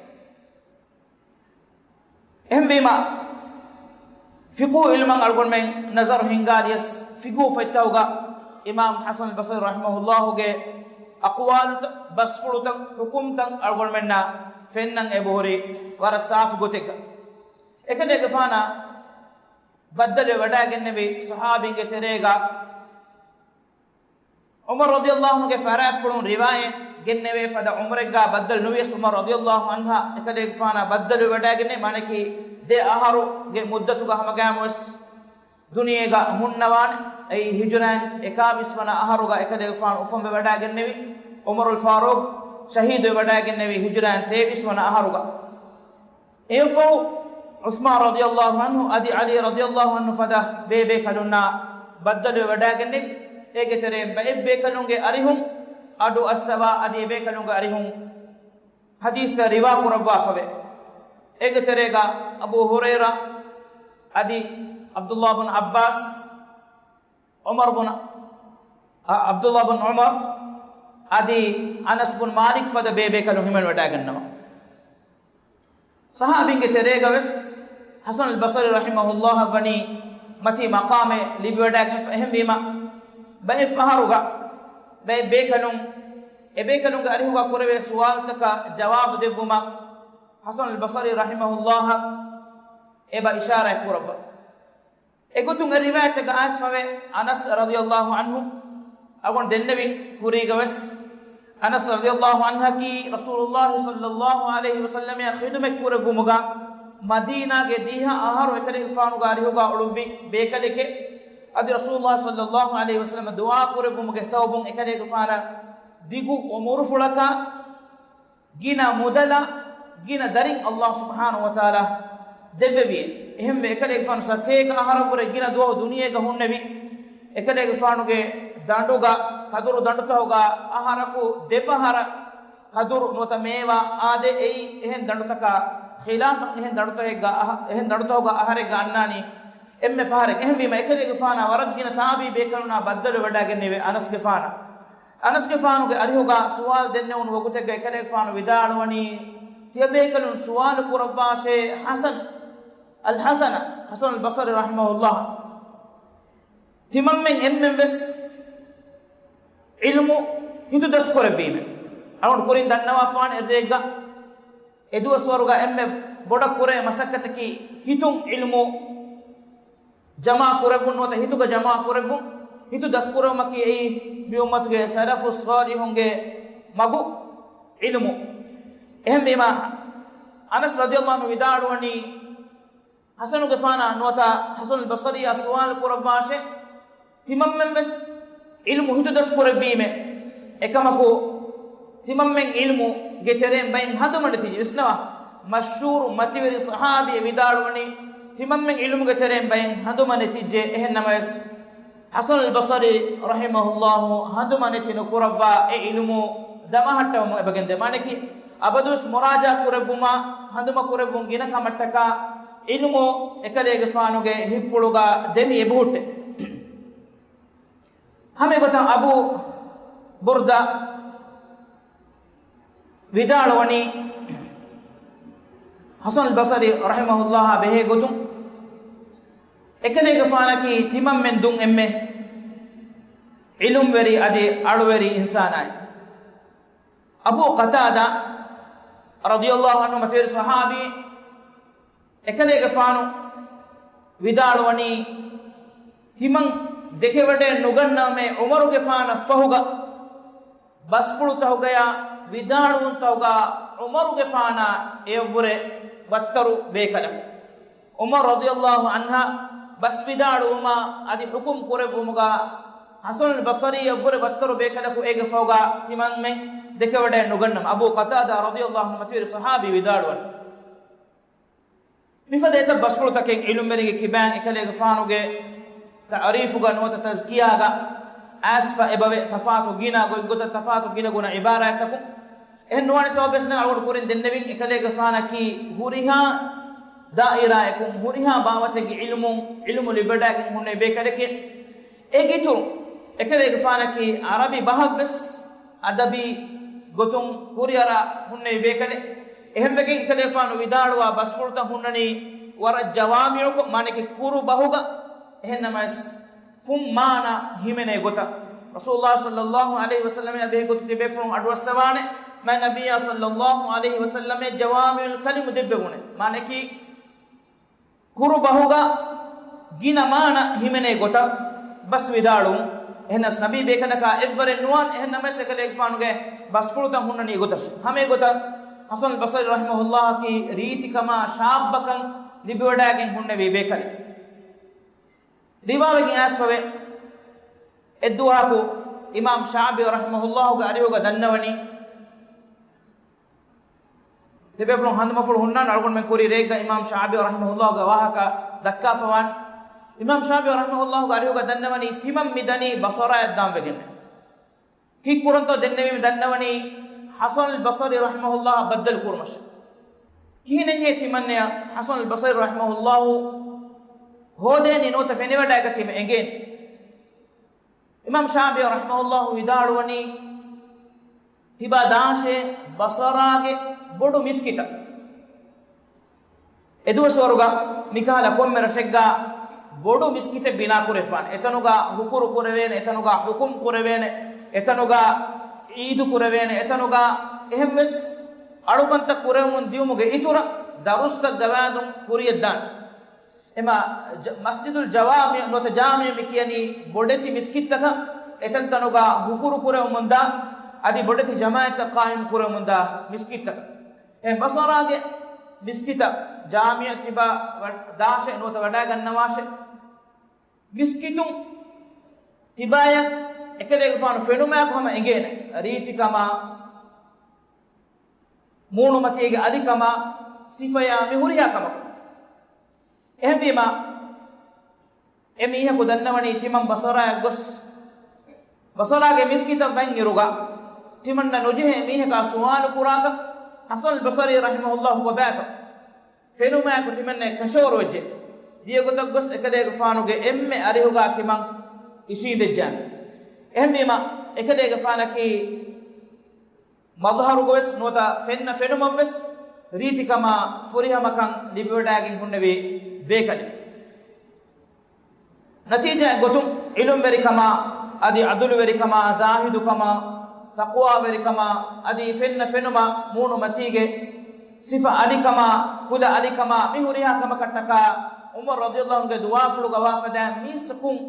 އެހެންވީމަ، ފިޤުހު ޢިލްމަށް އަޅުގަނޑުމެން ނަޒަރު ހިންގާލިޔަސް، ފިޤުހު ފޮތްތަކުގަ އިމާމް ޙަސަނުލް ބަޞްރީ ރަޙިމަހުﷲގެ އަޤްވާލުތައް، ބަސްފުޅުތައް، ޙުކުމްތައް އަޅުގަނޑުމެންނަށް ފެންނަން އެބަހުރި ވަރަށް ސާފު ގޮތެއްގަ. އެކަލޭގެފާނާ ބައްދަލުވެ ވަޑައިގެންނެވި ޞަޙާބީންގެ ތެރޭގަ ޢުމަރު ރަޟިޔަﷲ ޢަންހުގެ ފަރާތްޕުޅުން ރިވާޔަތް ގެންނެވޭ، ފަދަ ޢުމްރެއްގަ ބައްދަލު ނުވިޔަސް ޢުމަރު ރަޟިޔަﷲ ޢަންހު އެކަލޭގެފާނާ ބައްދަލުވެ ވަޑައިގެންނެވި، މާނައަކީ ދެ އަހަރުގެ މުއްދަތުގަ ހަމަގައިމުވެސް ދުނިޔޭގަ ހުންނަވާނެ. އެއީ ހިޖުރައިން އެކާވީސް ވަނަ އަހަރުގަ އެކަލޭގެފާނު އުފަންވެ ވަޑައިގެންނެވި، ޢުމަރުލް ފާރޫޤް ޝަހީދުވެ ވަޑައިގެންނެވި ހިޖުރައިން ތޭވީސް ވަނަ އަހަރުގަ. އެއަށްފަހު ޢުޘްމާން ރަޟިޔަﷲ ޢަންހު އަދި ޢަލީ ރަޟިޔަﷲ ޢަންހު ފަދަ ބޭބޭކަލުންނާ ބައްދަލުވެ ވަޑައިގެންނެވި. އޭގެ ތެރެއިން ބައެއް ބޭކަލުންގެ އަރިހުން އަޑު އައްސަވާ އަދި އެބޭކަލުންގެ އަރިހުން ޙަދީޘްތައް ރިވާ ކުރައްވާފަވޭ. އޭގެ ތެރޭގަ އަބޫ ހުރައިރާ އަދި ޢަބްދުﷲ ބުން ޢައްބާސް، ޢުމަރު ބުން، އަ، ޢަބްދުﷲ ބުން ޢުމަރު އަދި އަނަސް ބުން މާލިކް ފަދަ ބޭބޭކަލުން ހިމެނިވަޑައިގަންނަވާ. ޞަޙާބީންގެ ތެރޭގަ ވެސް ޙަސަނުލް ބަޞްރީ ރަޙިމަހުﷲއަށް ވަނީ މަތީ މަޤާމެއް ލިބިވަޑައިގެންފަ. އެހެންވީމަ، ބައެއް ފަހަރުގަ ބައެއް ބޭކަލުން އެބޭކަލުންގެ އަރިހުގަ ކުރެވޭ ސުވާލުތަކަށް ޖަވާބު ދެއްވުމަށް ޙަސަނުލް ބަޞްރީ ރަޙިމަހުﷲއަށް އެބަ އިޝާރާތް ކުރައްވާ. އެގޮތުން އެ ރިވާޔަތެއްގަ އައިސްފަވޭ، އަނަސް ރަޟިޔަﷲ ޢަންހު އަޅުގަނޑު ދެންނެވި ކުރީގަ ވެސް، އަނަސް ރަޟިޔަﷲ ޢަންހަކީ ރަސޫލުﷲ ޞައްލަﷲ ޢަލައިހި ވަސައްލަމައަށް ޚިދުމަތް ކުރެއްވުމުގަ މަދީނާގެ ދިހަ އަހަރު އެކަލޭގެފާނުގެ އަރިހުގަ އުޅުއްވި ބޭކަލެކޭ. އަދި ރަސޫލުﷲ ޞައްލަﷲ ޢަލައިހި ވަސައްލަމަ ދުޢާ ކުރެއްވުމުގެ ސަބަބުން އެކަލޭގެފާނަށް ދިގު ޢުމުރުފުޅަކާ ގިނަ މުދަލާ، ގިނަ ދަރިން ﷲ ސުބްޙާނަހޫ ވަތަޢާލާ ދެއްވެވިއޭ. އެހެންވެ، އެކަލޭގެފާނު ސަތޭކަ އަހަރަށްވުރެ ގިނަ ދުވަހު ދުނިޔޭގަ ހުންނެވި. އެކަލޭގެފާނުގެ ދަނޑުގަ ކަދުރު ދަނޑުތަކުގަ އަހަރަކު ދެފަހަރަށް ކަދުރު ނުވަތަ މޭވާ އާދޭ. އެއީ އެހެން ދަނޑުތަކާ ޚިލާފަށް އެހެން ދަނޑުތަކެއްގަ އަހަ-، އެހެން ދަނޑުތަކުގަ އަހަރެއްގަ އަންނާނީ އެންމެ ފަހަރެއް. އެހެންވީމަ، އެކަލޭގެފާނާ ވަރަށް ގިނަ ތާބީ ބޭކަލުންނާ ބައްދަލު ވަޑައިގެންނެވި އަނަސްގެފާނަށް. އަނަސްގެފާނުގެ އަރިހުގަ ސުވާލު ދެންނެވުނު ވަގުތެއްގަ އެކަލޭގެފާނު ވިދާޅުވަނީ، ތިޔަބޭކަލުން ސުވާލު ކުރައްވާށޭ ޙަސަން، އަލް ޙަސަނަށް، ޙަސަނުލް ބަޞްރީ ރަޙިމަހުﷲ. ތިމަންމެން އެންމެން ވެސް ޢިލްމު ހިތުދަސްކުރެއްވީމެ. އަޅުގަނޑު ކުރިން ދަންނަވާފާނެ އެއްރެއެއްގަ އެދުވަސްވަރުގަ އެންމެ ބޮޑަށް ކުރޭ މަސައްކަތަކީ ހިތުން ޢިލްމު ޖަމާ ކުރެއްވުން ނުވަތަ ހިތުގަ ޖަމާ ކުރެއްވުން، ހިތު ދަސްކުރެވުމަކީ އެއީ މި އުއްމަތުގެ ސަލަފު ޞާލިޙުންގެ މަގު ޢިލްމު. އެހެންވީމާ، އަނަސް ރަޟިޔަﷲ ޢަންހު ވިދާޅުވަނީ، ޙަސަނުގެފާނާ ނުވަތަ ޙަސަނުލް ބަޞްރީއާ ސުވާލު ކުރައްވާށޭ، ތިމަންމެން ވެސް ޢިލްމު ހިތުދަސްކުރެއްވީމެ. އެކަމަކު، ތިމަންމެން ޢިލްމު ގެ ތެރެއިން ބައިން ހަނދުމަ ނެތިއްޖެ. ވިސްނަވާ، މަޝްހޫރު މަތިވެރި ޞަޙާބީ ވިދާޅުވަނީ، ތިމަންމެން ޢިލްމުގެ ތެރެއިން ބައިން ހަނދުމަ ނެތިއްޖެ. އެހެން ނަމަވެސް، ޙަސަނުލް ބަޞަރީ ރަޙިމަހުﷲ ހަނދުމަ ނެތި ނުކުރައްވާ އެ ޢިލްމު ދަމަހައްޓަވަމުން އެބަގެންދެ. މާނަކީ، އަބަދުވެސް މުރާޖާ ކުރެއްވުމާ ހަނދުމަ ކުރެއްވުން ގިނަ ކަމަށްޓަކާ، ޢިލްމު އެކަލޭގެފާނުގެ ހިތްޕުޅުގަ ދެމި އެބަހުއްޓޭ. ހަމަ އެގޮތަށް އަބޫ ބުރްދާ ވިދާޅުވަނީ، ޙަސަނުލް ބަޞަރީ ރަޙިމަހުﷲ އާ ބެހޭ ގޮތުން، އެކަލޭގެފާނަކީ ތިމަންމެން ދުން އެންމެ ޢިލްމުވެރި އަދި އަޅުވެރި އިންސާނާއެއް. އަބޫ ޤަތާދާ ރަޟިޔަﷲ ޢަންހު މަތިވެރި ޞަޙާބީ، އެކަލޭގެފާނު ވިދާޅުވަނީ، ތިމަން ދެކެވަޑައެއް ނުގަންނަވަމޭ ޢުމަރުގެފާނަށް ފަހުގަ ބަސްފުޅުތަކުގަޔާ ވިދާޅުވުންތަކުގަ ޢުމަރުގެފާނާ އެއަށްވުރެ ވައްތަރު ބޭކަލަކު. ޢުމަރު ރަޟިޔަﷲ ޢަންހާ ބަސް ވިދާޅުވުމާ އަދި ޙުކުމް ކުރެއްވުމުގަ ޙަސަނުލް ބަޞަރީއަށްވުރެ ވައްތަރު ބޭކަލަކު އޭގެ ފަހުގަ ތިމަންމެން ދެކެވަޑައެއް ނުގަންނަމަ. އަބޫ ޤަތާދާ ރަޟިޔަﷲ ޢަންހު މަތިވެރި ޞަޙާބީ ވިދާޅުވަނީ. މިފަދަ އެތައް ބަސްފުޅުތަކެއް ޢިލްމުވެރިންގެ ކިބައިން އެކަލޭގެފާނުގެ ތަޢުރީފުގަ ނުވަތަ ތަޒްކިޔާގަ އައިސްފަ އެބަވޭ، ތަފާތު ގިނަ ގޮތްގޮތަށް ތަފާތު ގިނަގުނަ ޢިބާރާތްތަކުން. އެހެން ނުވާނެ ސަބަބެއް ނެތް. އަޅުގަނޑު ކުރިން ދެންނެވިން އެކަލޭގެފާނަކީ ހުރިހާ ދާއިރާއަކުން ހުރިހާ ބާވަތެއްގެ ޢިލްމުން ޢިލްމު ލިބިވަޑައިގެން ހުންނެވި ބޭކަލެކޭ. އޭގެ އިތުރު އެކަލޭގެފާނަކީ ޢަރަބި ބަހަށްވެސް އަދަބީ ގޮތުން ކުރިއަރާ ހުންނެވި ބޭކަލެއް. އެހެންވެގެން އެކަލޭފާނު ވިދާޅުވާ ބަސްފުޅުތައް ހުންނަނީ ވަރަށް ޖަވާމިޢުކޮށް، މާނައަކީ ކުރު ބަހުގަ. އެހެންނަމަވެސް، ފުން މާނަ ހިމެނޭ ގޮތަށް ރަސޫލުﷲ ޞައްލަﷲ ޢަލައިހި ވަސައްލަމައާ ބެހޭ ގޮތުން ތިބޭފުޅުން އަޑުއައްސަވާނެ. މާތް ނަބިއްޔާ ޞައްލަﷲ ޢަލައިހި ވަސައްލަމައަށް ޖަވާމިޢުލް ކަލިމު ދެއްވެވުނެ. މާނައަކީ، ކުރު ބަހުގަ ގިނަ މާނަ ހިމެނޭ ގޮތަށް ބަސް ވިދާޅުވުން. އެހެނަސް ނަބީ ބޭކަލަކާ އެއްވަރެއް ނުވާން. އެހެން ނަމަވެސް އެކަލޭގެފާނުގެ ބަސްފުޅުތައް ހުންނަނީ އެގޮތަށް. ހަމަ އެގޮތަށް ޙަސަން ބަޞްރީ ރަޙިމަހުﷲ އަކީ ރީތިކަމާ ޝާއްބަކަން ލިބިވަޑައިގެން ހުންނެވި ބޭކަލެއް. ރިވާވެގެން އައިސްފަވޭ، އެއްދުވަހަކު އިމާމް ޝާބި ރަޙިމަހުﷲގެ އަރިހުގަ ދަންނަވަނީ، ތިބޭފުޅުން ހަނދުމަފުޅު ހުންނާނެ، އަޅުގަނޑުމެން ކުރީ ރެއެއްގަ އިމާމް ޝާބި ރަޙިމަހުﷲގެ ވާހަކަ ދައްކާފަވާނެ. އިމާމް ޝާބި ރަޙިމަހުﷲގެ އަރިހުގަ ދަންނަވަނީ، ތިމަން މި ދަނީ ބަޞަރާއަށް ދާން ވެގެން. ކީއްކުރަންތޯ ދެންނެވީމަ ދަންނަވަނީ ޙަސަން ބަޞްރީ ރަޙިމަހުﷲ ބައްދަލު ކުރުމަށް. ކިހިނެއްހޭ ތިމަންނަޔަށް ޙަސަން ބަޞްރީ ރަޙިމަހުﷲ ހޯދޭނީ ނުވަތަ ފެނިވަޑައިގަތީމަ އެނގޭނީ؟ އިމާމް ޝާބި ރަޙިމަހުﷲ ވިދާޅުވަނީ، ތިބާ ދާށޭ ބަޞަރާގެ ބޮޑު މިސްކިތަށް. އެދުވަސްވަރުގަ މިކަހަލަ ކޮންމެ ރަށެއްގަ ބޮޑު މިސްކިތެއް ބިނާކުރެވިފާނެ. އެތަނުގަ ހުކުރު ކުރެވޭނެ، އެތަނުގަ ޙުކުމް ކުރެވޭނެ، އެތަނުގަ ޢީދު ކުރެވޭނެ، އެތަނުގަ އެހެންވެސް އަޅުކަންތައް ކުރެވެމުން ދިޔުމުގެ އިތުރަށް ދަރުސްތައް ގަވާއިދުން ކުރިޔަށްދާނެ. އެމަ ޖަ-، މަސްޖިދުލް ޖަވާމިޢު ނުވަތަ ޖާމިޢު މި ކިޔަނީ ބޮޑެތި މިސްކިތްތަކަށް އެތަންތަނުގަ ހުކުރު ކުރެވެމުންދާ އަދި ބޮޑެތި ޖަމާޢަތްތައް ޤާއިމް ކުރެވެމުންދާ މިސްކިތްތަކަށް. އެ ބަޞަރާގެ މިސްކިތަށް ޖާމިޢު ތިބާ ވަ-، ދާށޭ ނުވަތަ ވަޑައިގަންނަވާށޭ. މިސްކިތުން ތިބާޔަށް އެކަލޭގެފާނު ފެނުމާއެކު ހަމަ އެނގޭނެ ރީތިކަމާ، މޫނުމަތީގެ އަލިކަމާ، ސިފަޔާ މި ހުރިހާ ކަމަކު. އެހެންވީމަ، އެ މީހަކު ދަންނަވަނީ ތިމަން ބަޞަރާއަށް ގޮސް، ބަޞަރާގެ މިސްކިތަށް ވަންއިރުގަ، ތިމަންނަށް ނުޖެހޭ މީހަކާ ސުވާލު ކުރާކަށް. ޙަސަން ބަޞަރީ ރަޙިމަހުﷲ ކޮބާތޯ ފެނުމާއެކު ތިމަންނަ ކަށަވަރުވެއްޖެ. ދިޔަގޮތަށް ގޮސް އެކަލޭގެފާނުގެ އެންމެ އަރިހުގަ ތިމަން އިށީނދެއްޖާނެ. އެހެންވީމަ، އެކަލޭގެފާނަކީ މަޒްހަރުގަވެސް ނުވަތަ ފެންނަ ފެނުމަށްވެސް ރީތިކަމާ ފުރިހަމަކަން ލިބިވަޑައިގެން ހުންނެވި ބޭކަލެއް. ނަތީޖާއެއް ގޮތުން، ޢިލްމުވެރިކަމާ އަދި ޢަދުލުވެރިކަމާ، ޒާހިދުކަމާ، ތަޤްވާވެރިކަމާ އަދި ފެންނަ ފެނުމަށް މޫނުމަތީގެ ސިފަ އަލިކަމާ، ކުލަ އަލިކަމާ، މި ހުރިހާ ކަމަކަށްޓަކާ ޢުމަރު ރަޟިޔަﷲ ޢަންހުގެ ދުވާފުޅުގަ ވާފަދައިން މީސްތަކުން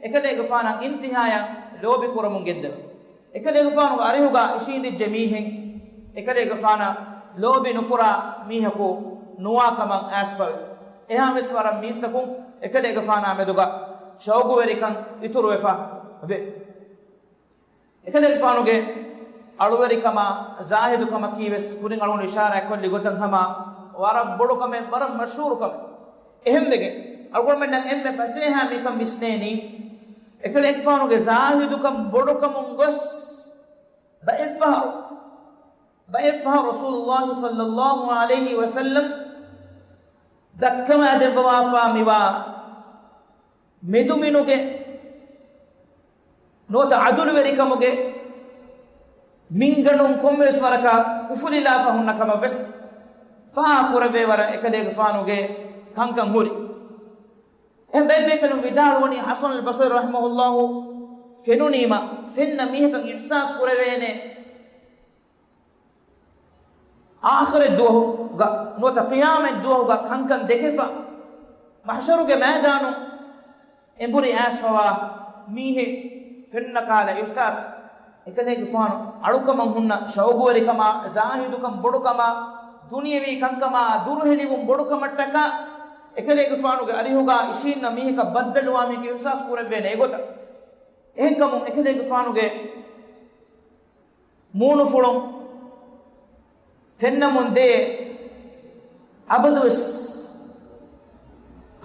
އެކަލޭގެފާނަށް އިންތިހާޔަށް ލޯބި ކުރަމުން ގެންދެވެ. އެކަލޭގެފާނުގެ އަރިހުގަ އިށީނދިއްޖެ މީހެއް، އެކަލޭގެފާނަށް ލޯބި ނުކުރާ މީހަކު ނުވާ ކަމަށް އައިސްފަވެ. އެހާވެސް ވަރަށް މީސްތަކުން އެކަލޭގެފާނާ މެދުގަ ޝައުގުވެރިކަން އިތުރުވެފަ ވޭ. އެކަލޭގެފާނުގެ އަޅުވެރިކަމާ ޒާހިދުކަމަކީ ވެސް ކުރިން އަޅުގަނޑު އިޝާރާތްކޮށްލި ގޮތަށް ހަމަ ވަރަށް ބޮޑު ކަމެއް، ވަރަށް މަޝްހޫރު ކަމެއް. އެހެންވެގެން އަޅުގަނޑުމެންނަށް އެންމެ ފަސޭހަ މިކަން ވިސްނޭނީ، އެކަލޭގެފާނުގެ ޒާހިދުކަން ބޮޑުކަމުން ގޮސް ބައެއްފަހަރު، ބައެއްފަހަރު ރަސޫލުﷲ ޞައްލަﷲ ޢަލައިހި ވަސައްލަމް ދައްކަވާ ދެއްވަވާފާ މިވާ މެދުމިނުގެ ނުވަތަ ޢަދުލުވެރިކަމުގެ މިންގަނޑުން ކޮންމެވެސް ވަރަކަށް އުފުލިލާފަ ހުންނަ ކަމަށް ވެސް ފާހަގަ ކުރެވޭ ވަރަށް އެކަލޭގެފާނުގެ ކަންކަން ހުރި. އެހެން ބައެއް ބޭކަލުން ވިދާޅުވަނީ، ޙަސަނުލް ބަޞްރީ ރަޙިމަހުﷲ ފެނުނީމަ، ފެންނަ މީހަކަށް އިޙްސާސް ކުރެވޭނެ، އާޚިރަތް ދުވަހުގަ ނުވަތަ ޤިޔާމަތް ދުވަހުގަ ކަންކަން ދެކެފަ، މަޙްޝަރުގެ މައިދާނު އެނބުރި އައިސްފަވާ މީހެއް ފެންނަ ކަހަލަ އިޙްސާސް. އެކަލޭގެފާނު އަޅުކަމަށް ހުންނަ ޝައުގުވެރިކަމާ، ޒާހިދުކަން ބޮޑުކަމާ، ދުނިޔަވީ ކަންކަމާ ދުރުހެލިވުން ބޮޑުކަމަށްޓަކާ، އެކަލޭގެފާނުގެ އަރިހުގަ އިށީންނަ މީހަކަށް ބައްދަލުވާ މީހަކަށް އިޙްސާސް ކުރެވޭނެ އެގޮތަށް. އެހެންކަމުން އެކަލޭގެފާނުގެ މޫނުފުޅުން ފެންނަމުން ދޭ އަބަދުވެސް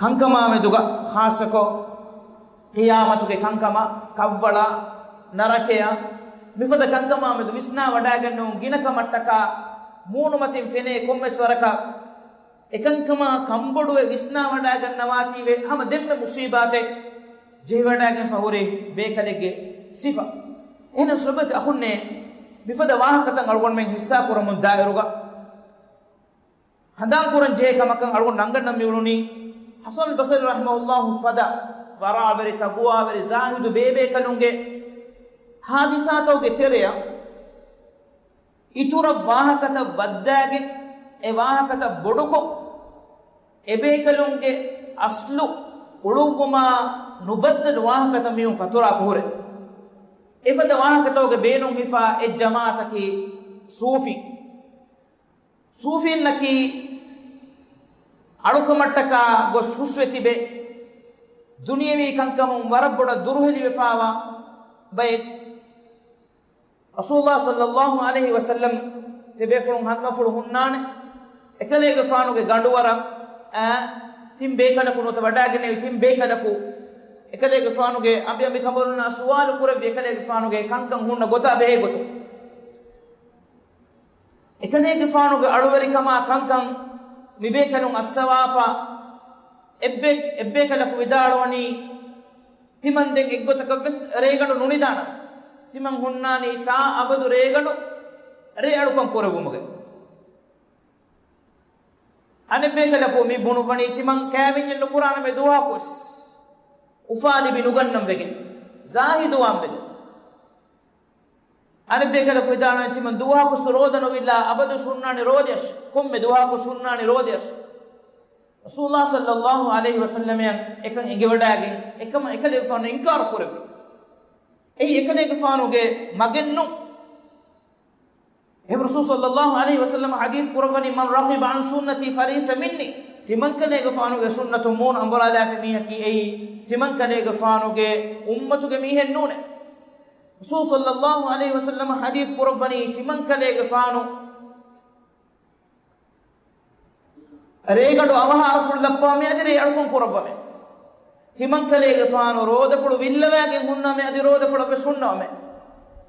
ކަންކަމާމެދުގަ، ޚާއްޞަކޮށް ޤިޔާމަތުގެ ކަންކަމާ، ކަށްވަޅާ، ނަރަކަޔާ، މިފަދަ ކަންކަމާމެދު ވިސްނާވަޑައިގަންނަވަން ގިނަ ކަމަށްޓަކާ މޫނުމަތިން ފެނޭ ކޮންމެސް ވަރަކަށް އެކަންކަމާ ކަންބޮޑުވެ ވިސްނާވަޑައިގަންނަވާތީވެ ހަމަ ދެންމެ މުޞީބާތެއް ޖެހިވަޑައިގެންފަ ހުރި ބޭކަލެއްގެ ސިފަ. އެހެނަސް ލޮބުވެތި އަޚުންނޭ، މިފަދަ ވާހަކަތައް އަޅުގަނޑުމެން ހިއްސާ ކުރަމުން ދާއިރުގަ ހަނދާން ކުރަން ޖެހޭ ކަމަކަށް އަޅުގަނޑު ރަނގަންނަށް މިއުޅުނީ، ޙަސަނުލް ބަޞްރީ ރަޙިމަހުﷲ ފަދަ ވަރާވެރި، ތަޤްވާވެރި، ޒާހިދު ބޭބޭކަލުންގެ ޙާދިސާތަކުގެ ތެރެއަށް އިތުރަށް ވާހަކަތައް ވައްދާގެން، އެ ވާހަކަތައް ބޮޑުކޮށް، އެބޭކަލުންގެ އަސްލު އުޅުއްވުމާ ނުބައްދަލު ވާހަކަތައް މީހުން ފަތުރާފަ ހުރޭ. އެފަދަ ވާހަކަތަކުގެ ބޭނުން ހިފާ އެއް ޖަމާޢަތަކީ ޞޫފީ. ޞޫފީންނަކީ އަޅުކަމަށްޓަކާ ގޮސް ހުސްވެ ތިބެ، ދުނިޔަވީ ކަންކަމުން ވަރަށް ބޮޑަށް ދުރުހެލިވެފާވާ ބައެއް. ރަސޫލާ ޞައްލައްލާހު ޢަލައިހި ވަސައްލަމް ތިބޭފުޅުން ހަނދުމަފުޅު ހުންނާނެ. އެކަލޭގެފާނުގެ ގަނޑުވަރަށް އާ ތިން ބޭކަލަކު ނުވަތަ ވަޑައިގެންނެވި ތިން ބޭކަލަކު އެކަލޭގެފާނުގެ އަނބި އަނބިކަނބަލުންނާ ސުވާލު ކުރެއްވި އެކަލޭގެފާނުގެ ކަންކަން ހުންނަ ގޮތާ ބެހޭ ގޮތުން. އެކަލޭގެފާނުގެ އަޅުވެރިކަމާ ކަންކަން މިބޭކަލުން އައްސަވާފަ، އެއްބޭ-، އެއްބޭކަލަކު ވިދާޅުވަނީ، ތިމަން ދެން އެއްގޮތަކަށް ވެސް ރޭގަނޑު ނުނިދާނަން. ތިމަން ހުންނާނީ ތާ އަބަދު ރޭގަނޑު ރޭ އަޅުކަން ކުރެއްވުމުގަ. އަނެއްބޭކަލަކު މި ބުނުއްވަނީ ތިމަން ކައިވެންޏެއް ނުކުރާނަމޭ ދުވަހަކުވެސް، އުފާ ލިބި ނުގަންނަން ވެގެން، ޒާހިދުވާން ވެގެން. އަނެއްބޭކަލަކު ވިދާޅުވަނީ ތިމަން ދުވަހަކުވެސް ރޯދަ ނުވިއްލާ އަބަދުވެސް ހުންނާނީ ރޯދަޔަށް، ކޮންމެ ދުވަހަކުވެސް ހުންނާނީ ރޯދަޔަށް. ރަސޫލާ ޞައްލައްލާހު ޢަލައިހި ވަސައްލަމައަށް އެކަން އެނގިވަޑައިގެން، އެކަމަށް އެކަލޭގެފާނު އިންކާރު ކުރެއްވި. އެއީ އެކަލޭގެފާނުގެ މަގެއް ނޫން. އެހެން ރަސޫލު ޞައްލައްލާހު ޢަލައިހި ވަސައްލަމަ ޙަދީޘް ކުރައްވަނީ، "من رغب عن سنتي فليس مني." ތިމަންކަލޭގެފާނުގެ ސުންނަތު މޫނު އަނބުރާލާފި މީހަކީ އެއީ ތިމަންކަލޭގެފާނުގެ އުއްމަތުގެ މީހެއް ނޫނޭ. ރަސޫލު ޞައްލައްލާހު ޢަލައިހި ވަސައްލަމަ ޙަދީޘް ކުރައްވަނީ ތިމަންކަލޭގެފާނު ރޭގަނޑު އަވަހާރަފުޅު ލައްޕަވަމޭ އަދި ރޭ އަޅުކަން ކުރައްވަމޭ. ތިމަންކަލޭގެފާނު ރޯދަފުޅު ވިއްލަވައިގެން ހުންނަމޭ އަދި ރޯދަފުޅަށް ވެސް ހުންނަވަމޭ.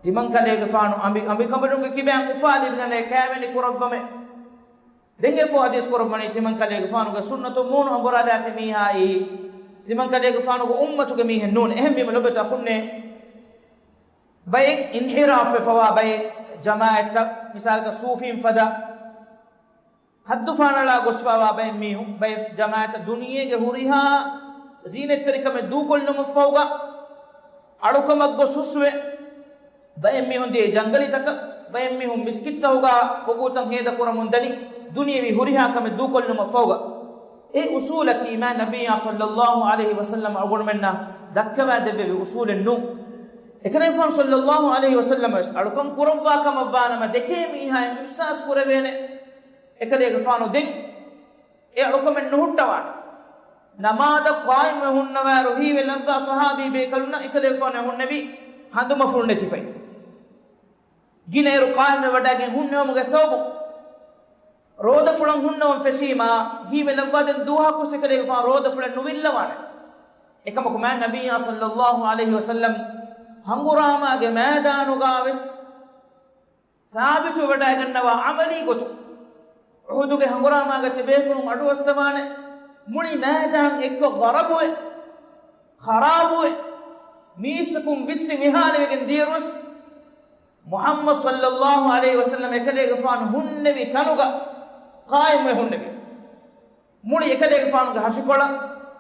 ތިމަންކަލޭގެފާނު އަނބި، އަނބިކަނބަލުންގެ ކިބައިން އުފާ ލިބިގަނެ ކައިވެނި ކުރައްވަމޭ. ދެން އެފަދަ ޙަދީޘް ކުރައްވަނީ ތިމަންކަލޭގެފާނުގެ ސުންނަތު މޫނު އަނބުރާލާފި މީހާއީ ތިމަންކަލޭގެފާނުގެ އުއްމަތުގެ މީހެއް ނޫނޭ. އެހެންވީމަ ލޮބުވެތި އަޚުންނޭ، ބައެއް އިންޙިރާފް ވެފަވާ ބައެއް ޖަމާޢަތްތައް، މިސާލަކަށް ސޫފީން ފަދަ ހައްދު ފާނަޅާ ގޮސްފާވާ ބައެއް މީހުން، ބައެއް ޖަމާޢަތަށް ދުނިޔޭގެ ހުރިހާ ޒީނަތްތެރިކަމެއް ދޫކޮށްލުމަށްފަހުގަ އަޅުކަމަށް ގޮސް ހުސްވެ، ބައެއް މީހުން ދިޔަ ޖަންގަލިތަކަށް، ބައެއް މީހުން މިސްކިތްތަކުގަ ވަގުތުތައް ހޭދަކުރަމުން ދަނީ، ދުނިޔެވީ ހުރިހާ ކަމެއް ދޫކޮށްލުމަށްފަހުގަ. އެ އުސޫލަކީ މާތް ނަބިއްޔާ ޞައްލައްލާހު ޢަލައިހި ވަސައްލަމަ އަޅުގަނޑުމެންނަށް ދައްކަވާ ދެއްވެވި އުސޫލެއް ނޫން. އެކަލޭގެފާނު ޞައްލައްލާހު ޢަލައިހި ވަސައްލަމަ ވެސް އަޅުކަން ކުރައްވާ ކަމަށް ވާނަމަ، ދެކޭ މީހާއަށް އިޙްސާސް ކުރެވޭނެ. އެކަލޭގެފާނު ދެން އެ އަޅުކަމެއް ނުހުއްޓަވާނެ. ނަމާދަށް ޤާއިމްވެ ހުންނަވާއިރު ހީވެ ލައްވާ ޞަޙާބީ ބޭކަލުންނަށް އެކަލޭގެފާނު އެ ހުންނެވީ ހަނދުމަފުޅު ނެތިފައި. ގިނައިރު ޤާއިމްވެވަޑައިގެން ހުންނެވުމުގެ ސަބަބުން ރޯދަފުޅަށް ހުންނެވުން ފެށީމާ، ހީވެލައްވާދޭން ދުވަހަކުވެސް އެކަލޭގެފާނު ރޯދަފުޅެއް ނުވިއްލަވާނެ. އެކަމަކު މާތް ނަބިއްޔާ ޞައްލައްލާހު ޢަލައިހި ވަސައްލަމް ހަނގުރާމާގެ މައިދާނުގަވެސް ސާބިތުވެވަޑައިގަންނަވާ ޢަމަލީ ގޮތުން، އުޙުދުގެ ހަނގުރާމާގެ ތިބޭފުޅުން އަޑުއައްސަވާނެ، މުޅި މައިދާން އެއްކޮށް ޣަރަބުވެ، ޚަރާބުވެ، މީސްތަކުން ވިއްސި ވިހާލިވެގެން ދިޔައިރުވެސް، މުޙައްމަދު ޞައްލައްލާހު ޢަލައިހި ވަސައްލަމް އެކަލޭގެފާނު ހުންނެވި ތަނުގަ ޤާއިމުވެ ހުންނެވި. މުޅި އެކަލޭގެފާނުގެ ހަށިކޮޅަށް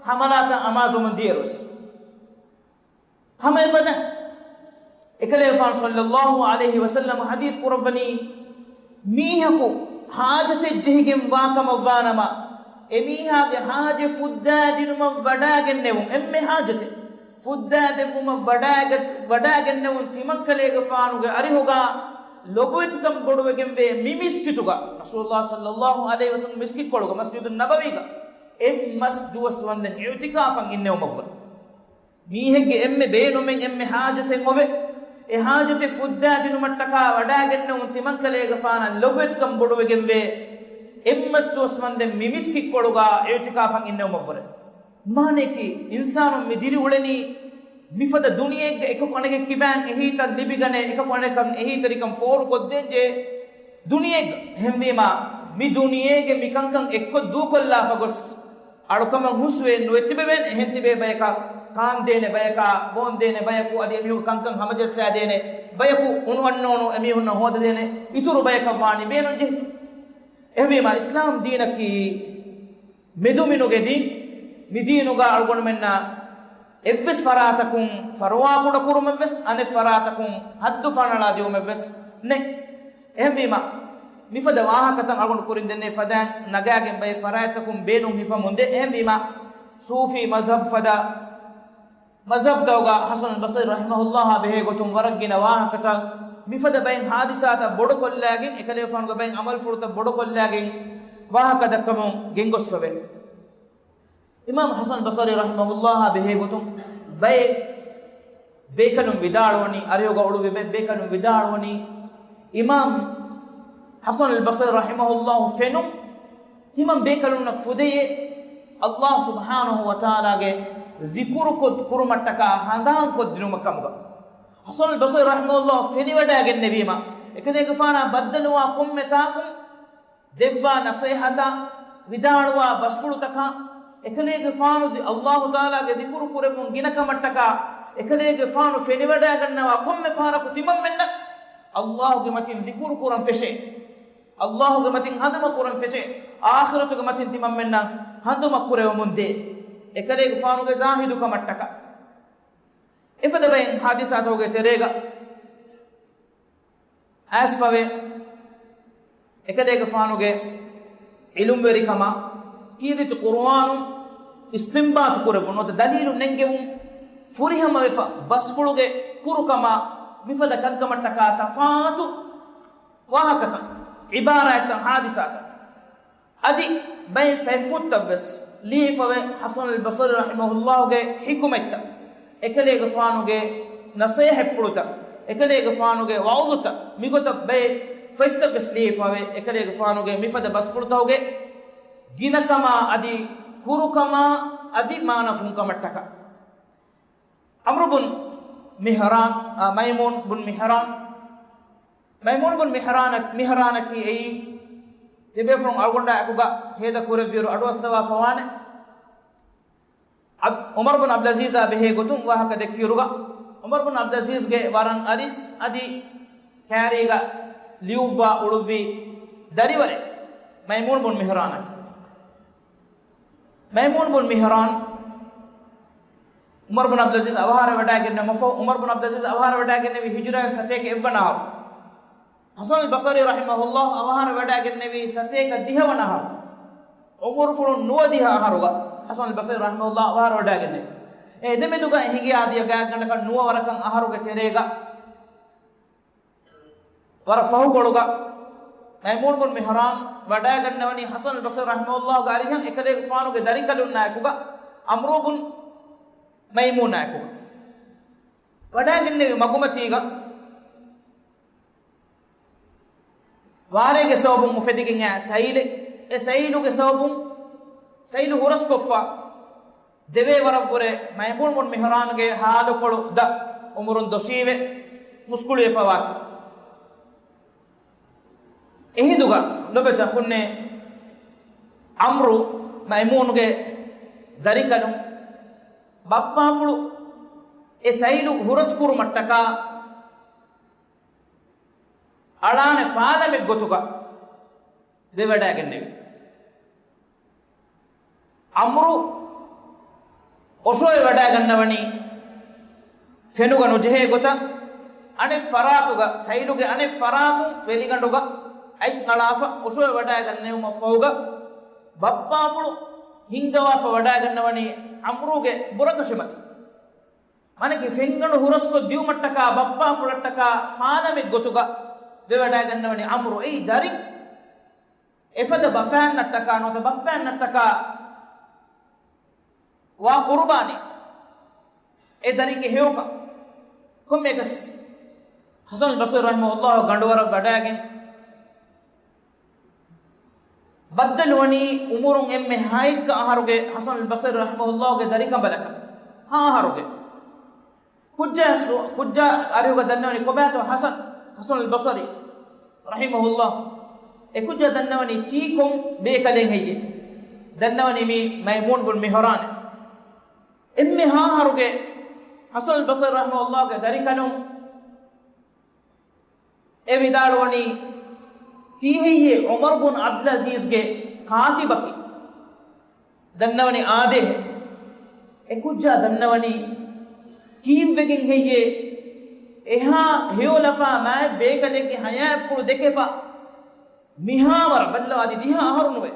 ހަމަލާތައް އަމާޒުވަމުން ދިޔައިރުވެސް. ހަމަ އެފަދަ އެކަލޭގެފާނު ޞައްލައްލާހު ޢަލައިހި ވަސައްލަމް ޙަދީޘް ކުރައްވަނީ، މީހަކު ޙާޖަތެއް ޖެހިގެން ވާކަމަށްވާނަމަ، އެމީހާގެ ޙާޖަތް ފުއްދާދިނުމަށް ވަޑާގެންނެވުން، އެންމެ ޙާޖަތެއް ފުއްދާދެއްވުމަށް ވަޑާގަ-، ވަޑާގެންނެވުން ތިމަންކަލޭގެފާނުގެ އަރިހުގަ ލޮބުވެތިކަން ބޮޑުވެގެންވޭ މި މިސްކިތުގަ، ރަސޫލުﷲ ޞައްލައްލާހު ޢަލައިހި ވަސައްލަމް މިސްކިތްކޮޅުގަ، މަސްޖިދުއް ނަބަވީގަ އެއް މަސް ދުވަސް ވަންދެން އިޢުތިކާފަށް އިންނެވުމަށްވުރެ. މީހެއްގެ އެންމެ ބޭނުމެއް އެންމެ ޙާޖަތެއް އޮވެ، އެ ޙާޖަތެއް ފުއްދާދިނުމަށްޓަކާ ވަޑާގެންނެވުން ތިމަންކަލޭގެފާނަށް ލޮބުވެތިކަން ބޮޑުވެގެންވޭ އެއް މަސް ދުވަސް ވަންދެން މި މިސްކިތްކޮޅުގަ އިޢުތިކާފަށް އިންނެވުމަށްވުރެ. މާނައަކީ، އިންސާނުން މި ދިރިއުޅެނީ މިފަދަ ދުނިޔެއެއްގަ އެކަކު އަނެކެއް ކިބައިން އެހީތައް ލިބިގަނެ، އެކަކު އަނެކަށް އެހީތެރިކަން ފޯރުކޮށްދޭން ޖެހޭ ދުނިޔެއެއްގަ. އެހެންވީމާ، މި ދުނިޔޭގެ މިކަންކަން އެއްކޮށް ދޫކޮށްލާފަ ގޮސް، އަޅުކަމަށް ހުސްވެ ނުވެތިބެވޭނެ. އެހެން ތިބޭ ބަޔަކަށް ކާންދޭނެ ބަޔަކާ، ބޯންދޭނެ ބަޔަކު، އަދި އެމީހުން ކަންކަން ހަމަޖައްސާދޭނެ ބަޔަކު، އުނުއަންނޫނު އެމީހުންނަށް ހޯދަދޭނެ އިތުރު ބަޔަކަށް ވާނީ ބޭނުން ޖެހިފަ. އެހެންވީމާ، އިސްލާމް ދީނަކީ މެދުމިނުގެ ދީން. މި ދީނުގަ އަޅުގަނޑުމެންނަށް އެއްވެސް ފަރާތަކުން ފަރުވާކުޑަކުރުމެއްވެސް، އަނެއް ފަރާތަކުން ހައްދު ފަނަޅާ ދިއުމެއްވެސް ނެތް. އެހެންވީމާ، މިފަދަ ވާހަކަތައް އަޅުގަނޑު ކުރިން ދެންނެވި ފަދައިން ނަގާގެން ބައެއް ފަރާތްތަކުން ބޭނުން ހިފަމުންދޭ. އެހެންވީމާ، ސޫފީ މަޒްހަބް ފަދަ މަޒްހަބްތަކުގަ ޙަސަނުލް ބަޞްރީ ރަޙިމަހުﷲ ބެހޭ ގޮތުން ވަރަށް ގިނަ ވާހަކަތައް، މިފަދަ ބައެއް ޙާދިސާތައް ބޮޑުކޮށްލާގެން، އެކަލޭގެފާނުގެ ބައެއް ޢަމަލުފުޅުތައް ބޮޑުކޮށްލާގެން ވާހަކަ ދައްކަމުން ގެންގޮސްފަވޭ. އިމާމް ޙަސަން ބަޞްރީ ރަޙިމަހުﷲ ބެހޭ ގޮތުން ބައެއް ބޭކަލުން ވިދާޅުވަނީ، އަރިހުގަ އުޅުއްވި ބައެއް ބޭކަލުން ވިދާޅުވަނީ، އިމާމް ޙަސަނުލް ބަޞްރީ ރަޙިމަހުﷲ ފެނުން ތިމަން ބޭކަލުންނަށް ފުދެޔޭ، ﷲ ސުބްޙާނަހޫ ވަތަޢާލާގެ ޛިކުރު ކޮށް، ކުރުމަށްޓަކާ ހަނދާންކޮށްދިނުމަށް ކަމުގަ. ޙަސަނުލް ބަޞްރީ ރަޙިމަހުﷲ ފެނިވަޑައިގެންނެވީމަ، އެކަލޭގެފާނާ ބައްދަލުވާ ކޮންމެ ތާކުން ދެއްވާ ނަޞޭޙަތާ، ވިދާޅުވާ ބަސްފުޅުތަކާ، އެކަލޭގެފާނު ދި-، ﷲ ތަޢާލާގެ ޛިކުރު ކުރެއްވުން ގިނަ ކަމަށްޓަކާ، އެކަލޭގެފާނު ފެނިވަޑައިގަންނަވާ ކޮންމެ ފަހަރަކު ތިމަންމެންނަށް ﷲގެ މަތިން ޛިކުރު ކުރަން ފެށޭ. ﷲގެ މަތިން ހަނދުމަ ކުރަން ފެށޭ. އާޚިރަތުގެ މަތިން ތިމަންމެންނަށް ހަނދުމަ ކުރެވެމުން ދޭ. އެކަލޭގެފާނުގެ ޒާހިދު ކަމަށްޓަކާ. އެފަދަ ބައެއް ޙާދިސާތަކުގެ ތެރޭގަ އައިސްފަވޭ. އެކަލޭގެފާނުގެ ޢިލްމުވެރިކަމާ، ކީރިތި ޤުރުއާނުން އިސްތިންބާޠު ކުރެއްވުން ނުވަތަ ދަލީލު ނެންގެވުން، ފުރިހަމަވެފަ ބަސްފުޅުގެ ކުރުކަމާ، މިފަދަ ކަންކަމަށްޓަކާ ތަފާތު ވާހަކަތައް، ޢިބާރާތްތައް، ޙާދިސާތައް. އަދި ބައެއް ފަތްފުށްތައްވެސް ލިޔެފަވޭ ޙަސަނުލް ބަޞްރީ ރަޙިމަހުﷲގެ ޙިކުމަތްތައް، އެކަލޭގެފާނުގެ ނަޞޭޙަތްޕުޅުތައް، އެކަލޭގެފާނުގެ ވަޢުޡުތައް، މިގޮތަށް ބައެއް ފޮތްތައްވެސް ލިޔެފަވޭ އެކަލޭގެފާނުގެ މިފަދަ ބަސްފުޅުތަކުގެ ގިނަކަމާ އަދި ކުރުކަމާ އަދި މާނަފުންކަމަށްޓަކާ. ޢަމްރު ބުން މިހްރާން، އާ، މައިމޫން ބުން މިހްރާން، މައިމޫން ބުން މިހްރާނަ-، މިހްރާނަކީ އެއީ ތިބޭފުޅުން އަޅުގަނޑާ އެކުގަ ހޭދަ ކުރެއްވިއިރު އަޑުއައްސަވާފަވާނެ. ޢަބް-، ޢުމަރު ބުން ޢަބްދުލްޢަޒީޒާ ބެހޭ ގޮތުން ވާހަކަ ދެއްކިއިރުގަ، ޢުމަރު ބުން ޢަބްދުލްޢަޒީޒްގެ ވަރަށް އަރިސް އަދި ކާރީގަ ލިޔުއްވާ އުޅުއްވި ދަރިވަރެއް މައިމޫން ބުން މިހްރާނަކީ. މައިމޫން ބުން މިހްރާން ޢުމަރު ބުން ޢަބްދުލްޢަޒީޒް އަވަހާރަވެވަޑައިގެންނެވުމަށްފަހު، ޢުމަރު ބުން ޢަބްދުލްޢަޒީޒް އަވަހާރަވެވަޑައިގެންނެވީ ހިޖުރައިން ސަތޭކަ އެއްވަނަ އަހަރު. ޙަސަނުލް ބަޞްރީ ރަޙިމަހުﷲ އަވަހާރަވެވަޑައިގެންނެވީ ސަތޭކަ ދިހަވަނަ އަހަރު. ޢުމުރުފުޅުން ނުވަދިހަ އަހަރުގަ ޙަސަނުލް ބަޞްރީ ރަޙިމަހުﷲ އަވަހާރަވެވަޑައިގެންނެވި. އެ ދެމެދުގަ ހިނގިޔާ ދިޔަ ގާތްގަނޑަކަށް ނުވަ ވަރަކަށް އަހަރުގެ ތެރޭގަ ވަރަށް ފަހުކޮޅުގަ މައިމޫން ބުން މިހްރާން ވަޑައިގަންނަވަނީ ޙަސަނުލް ބަޞްރީ ރަޙިމަހުﷲގެ އަރިހަށް އެކަލޭގެފާނުގެ ދަރިކަލުންނާއެކުގަ، ޢަމްރޫ ބުން މައިމޫނާއެކުގަ. ވަޑައިގެންނެވި މަގުމަތީގަ ވާރޭގެ ސަބަބުން އުފެދިގެން އައި ސައިލެއް، އެ ސައިލުގެ ސަބަބުން ސައިލު ހުރަސްކޮށްފަ ދެވޭ ވަރަށްވުރެ މައިމޫން ބުން މިހްރާންގެ ހާލުކޮޅު ދަށް އުމުރުން ދޮށީވެ މުސްކުޅިވެފަ ވާތީ. އެހިނދުގަ ލޮބެތަ ހުންނެ އަމްރު މައިމޫނުގެ ދަރިކަލުން ބައްޕާފުޅު އެ ސައިލު ހުރަސްކުރުމަށްޓަކާ އަޅާނެ ފާލަމެއް ގޮތުގަ ވެވަޑައިގެންނެވި. އަމްރު އޮށޯވެވަޑައިގަންނަވަނީ ފެނުގަ ނުޖެހޭ ގޮތަށް އަނެއް ފަރާތުގަ، ސައިލުގެ އަނެއް ފަރާތުން ވެލިގަނޑުގަ އަތް އަޅާފަ އޮށޯވެވަޑައިގަންނެވުމަށްފަހުގަ ބައްޕާފުޅު ހިންގަވާފަ ވަޑައިގަންނަވަނީ އަމްރުގެ ބުރަކަށި މަތި. މާނަކީ ފެންގަނޑު ހުރަސްކޮށް ދިއުމަށްޓަކާ ބައްޕާފުޅަށްޓަކާ ފާލަމެއް ގޮތުގަ ވެވަޑައިގަންނަވަނީ އަމްރު. އެއީ ދަރިން އެފަދަ ބަފައިންނަށްޓަކާ ނުވަތަ ބައްޕައިންނަށްޓަކާ ވާ ޤުރުބާނީ. އެ ދަރިންގެ ހެޔޮކަން ކޮންމެއަކަސް ޙަސަނުލް ބަޞްރީ ރަޙިމަހުﷲ ގަނޑުވަރަށް ވަޑައިގެން ބައްދަލުވަނީ އުމުރުން އެންމެ ހައެއްކަ އަހަރުގެ ޙަސަނުލް ބަޞްރީ ރަޙިމަހުﷲގެ ދަރިކަނބަލަކަށް ހަ އަހަރުގެ. ކުއްޖާ ސު-، ކުއްޖާ އަރިހުގަ ދަންނަވަނީ ކޮބާތޯ ޙަސަން، ޙަސަނުލް ބަޞްރީ ރަޙިމަހުﷲ. އެ ކުއްޖާ ދަންނަވަނީ ތީ ކޮން ބޭކަލެއް ހެއްޔޭ؟ ދަންނަވަނީ މީ މައިމޫން ބުން މިހްރާން. އެންމެ ހަ އަހަރުގެ ޙަސަނުލް ބަޞްރީ ރަޙިމަހުﷲގެ ދަރިކަލުން އެ ވިދާޅުވަނީ، ތީ ހެއްޔޭ ޢުމަރު ބުން ޢަބްދުލް ޢަޒީޒްގެ ކާތިބަކީ؟ ދަންނަވަނީ އާދޭހެ. އެ ކުއްޖާ ދަންނަވަނީ، ކީއްވެގެން ހެއްޔޭ އެހާ ހެޔޮލަފާ މާތް ބޭކަލެއްގެ ހަޔާތްޕުޅު ދެކެފަ މިހާވަރަށް ބައްލަވާ ދި ދިހަ އަހަރު ނުވެ،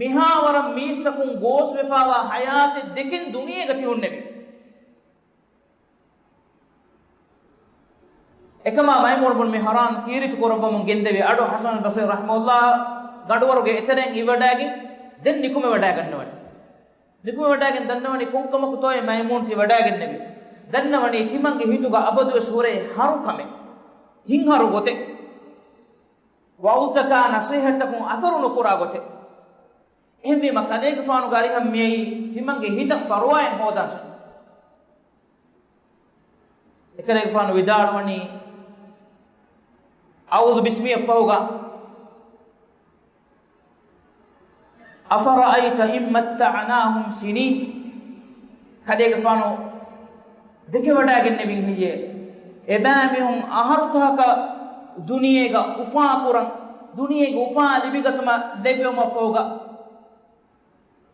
މިހާވަރަށް މީސްތަކުން ގޯސްވެފާވާ ހަޔާތެއް ދެކެން ދުނިޔޭގަ ތިހުންނެވި. އެކަމާ މައިމޫނު ބުން މިހްރާން ކީރިތި ކުރައްވަމުން ގެންދެވި އަޑު ޙަސަނުލް ބަޞްރީ ރަޙިމަހުﷲ ގަނޑުވަރުގެ އެތެރެއިން އިވިވަޑައިގެން ދެން ނިކުމެވަޑައިގަންނަވަނީ. ނިކުމެވަޑައިގެން ދަންނަވަނީ ކޮންކަމަކުތޯއޭ މައިމޫން ތި ވަޑައިގެންނެވީ؟ ދަންނަވަނީ ތިމަންގެ ހިތުގަ އަބަދުވެސް ހުރޭ ހަރުކަމެއް، ހިތްހަރު ގޮތެއް. ވަޢުދުތަކާ ނަޞޭޙަތްތަކުން އަސަރު ނުކުރާ ގޮތެއް. އެހެންވީމަ ކަލޭގެފާނުގެ އަރިހަށް މިއައީ ތިމަންގެ ހިތަށް ފަރުވާއެއް ހޯދަން. އެކަލޭގެފާނު ވިދާޅުވަނީ، އައޫޛު ބިސްމިއަށްފަހުގަ، أفرأيت إن متعناهم سنين. ކަލޭގެފާނު ދެކެވަޑައިގެންނެވިން ހެއްޔޭ؟ އެބައިމީހުން އަހަރުތަކަކަށް ދުނިޔޭގަ އުފާކުރަން، ދުނިޔޭގެ އުފާ ލިބިގަތުމަށް ލެއްވެވުމަށްފަހުގަ،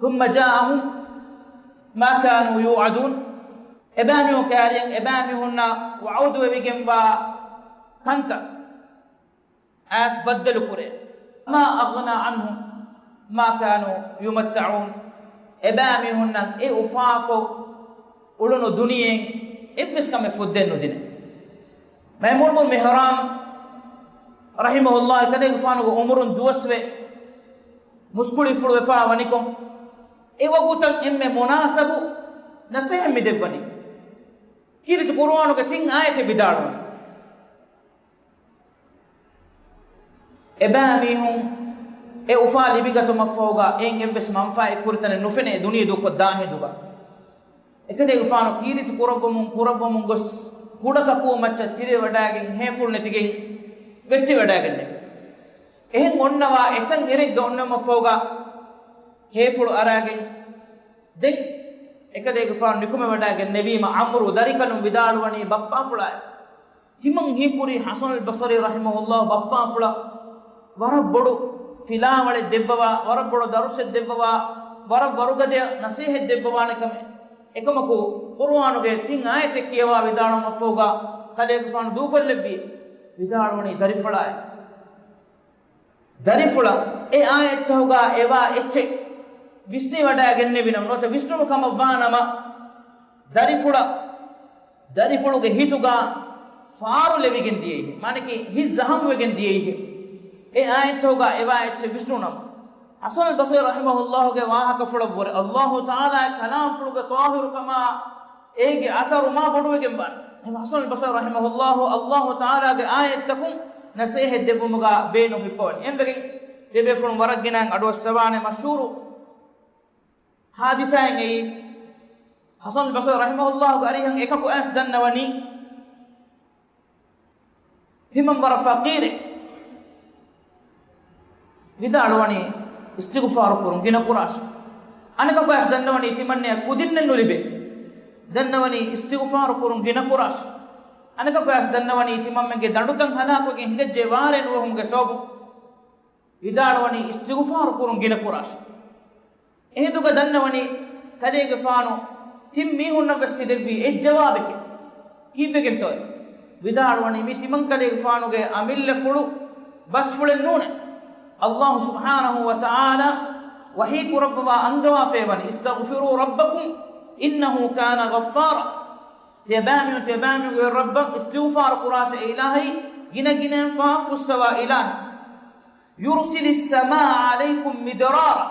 ثم جاءهم ما كانوا يوعدون. އެބައިމީހުން ކައިރިއަށް އެބައިމީހުންނަށް ވަޢުދުވެވިގެންވާ ކަންތައް އައިސް ބައްދަލުކުރޭ. ما أغنى عنهم ما كانوا يمتعون. އެބައިމީހުންނަށް އެ އުފާކޮށް އުޅުނު ދުނިޔެއިން އެއްވެސް ކަމެއް ފުއްދެއް ނުދިނެ. މައިމޫނު ބުން މިހްރާން ރަޙިމަހުﷲ ކަލޭގެފާނުގެ އުމުރުން ދުވަސްވެ މުސްކުޅިފުޅުވެފާ ވަނިކޮށް، އެ ވަގުތަށް އެންމެ މުނާސަބު ނަޞޭޙަތް މި ދެއްވަނީ. ކީރިތި ޤުރުއާނުގެ ތިން އާޔަތެއް ވިދާޅުވަނީ. އެބައިމީހުން އެ އުފާ ލިބިގަތުމަށްފަހުގަ އެއިން އެއްވެސް މަންފާއެއް ކުރިތަނެއް ނުފެނޭ ދުނިޔެ ދޫކޮށް ދާ ހިނދުގަ. އެކަލޭގެފާނު ކީރިތި ކުރައްވަމުން، ކުރައްވަމުން ގޮސް ކުޑަކަކޫ މައްޗަށް ތިރިވަޑައިގެން ހޭފުޅު ނެތިގެން ވެއްޓިވަޑައިގެންނެވި. އެހެން އޮންނަވާ އެތަން އިރެއްގަ އޮންނަވުމަށްފަހުގަ ހޭފުޅު އަރާގެން ދެން އެކަލޭގެފާނު ނިކުމެވަޑައިގެން ނެވީމަ އަމްރު ދަރިކަލުން ވިދާޅުވަނީ ބައްޕާފުޅާއި. ތިމަން ހީކުރީ ޙަސަނުލް ބަޞްރީ ރަޙިމަހުﷲ ބައްޕާފުޅަށް ވަރަށް ބޮޑު ފިލާވަޅެއް ދެއްވަވާ، ވަރަށް ބޮޑު ދަރުސެއް ދެއްވަވާ، ވަރަށް ވަރުގަދަ ނަޞޭޙަތް ދެއްވަވާނެ ކަމެއް. އެކަމަކު ޤުރުއާނުގެ ތިން އާޔަތެއް ކިޔަވާ ވިދާޅުވުމަށްފަހުގަ ކަލޭގެފާނު ދޫކޮށްލެއްވި ވިދާޅުވަނީ ދަރިފުޅާއި. ދަރިފުޅަށް އެ އާޔަތްތަކުގަ އެވާ އެއްޗެއް ވިސްނިވަޑައިގެންނެވިނަމަ، ނުވަތަ ވިސްނުނު ކަމަށް ވާނަމަ، ދަރިފުޅަށް، ދަރިފުޅުގެ ހިތުގަ ފާރު ލެވިގެން ދިޔައީ، މާނަކީ ހިތް ޒަހަމްވެގެން ދިޔައީ. އެ އާޔަތްތަކުގަ އެވާ އެއްޗެއް ވިސްނުނަމަ، ޙަސަނުލް ބަޞްރީ ރަޙިމަހުﷲގެ ވާހަކަފުޅަށްވުރެ ﷲ ތަޢާލާގެ ކަލާމްފުޅުގެ ޠާހިރުކަމާ އޭގެ އަސަރު މާ ބޮޑުވެގެން ވާނެ. އެހެން ޙަސަނުލް ބަޞްރީ ރަޙިމަހުﷲ ﷲ ތަޢާލާގެ އާޔަތްތަކުން ނަސޭހަތް ދެއްވުމުގަ ބޭނުން ހިއްޕަވަނީ. އެންމެގެން ތިޔަބޭފުޅުން ވަރަށް ގިނައިން އަޑުއައްސަވާނެ މަޝްހޫރު ހާދިސާއެއް އެއީ، ޙަސަނުލް ބަޞްރީ ރަޙިމަހުﷲގެ އަރިހަށް އެކަކު އައިސް ދަންނަވަނީ، ތިމަން ވަރަށް ފަޤީރެއް. ވިދާޅުވަނީ، އިސްތިޣުފާރު ކުރުން ގިނަ ކުރާށި. އަނެކަކު އައިސް ދަންނަވަނީ، ތިމަންނަޔަށް ކުދިންނެއް ނުލިބޭ. ދަންނަވަނީ، އިސްތިޣުފާރު ކުރުން ގިނަ ކުރާށި. އަނެކަކު އައިސް ދަންނަވަނީ، ތިމަންމެންގެ ދަނޑުތައް ހަލާކުވެގެން ހިނގައްޖެ ވާރޭ ނުވެހުމުގެ ސަބަބުން. ވިދާޅުވަނީ، އިސްތިޣުފާރު ކުރުން ގިނަ ކުރާށި. އެހިނދުގަ ދަންނަވަނީ، ކަލޭގެފާނު ތިން މީހުންނަށް ވެސް ތި ދެއްވީ އެއްޖަވާބެކޭ. ކީއްވެގެންތޯއޭ؟ ވިދާޅުވަނީ، މި ތިމަން ކަލޭގެފާނުގެ އަމިއްލަފުޅު ބަސްފުޅެއް ނޫނޭ. ﷲ ސުބްޙާނަހޫ ވަތަޢާލާ ވަޙީ ކުރައްވަވާ އަންގަވާފައިވަނީ، "اسْتَغْفِرُوا رَبَّكُمْ إِنَّهُ كَانَ غَفَّارًا." ތިޔަބައިމީހުން، ތިޔަބައިމީހުންގެ ރައްބަށް އިސްތިޣުފާރު ކުރާށޭ، އެ އިލާހީ ގިނަ ގިނައިން ފާފަ ފުއްސަވާ އިލާހެއް. "يُرْسِلِ السَّمَاءَ عَلَيْكُمْ مِدْرَارًا."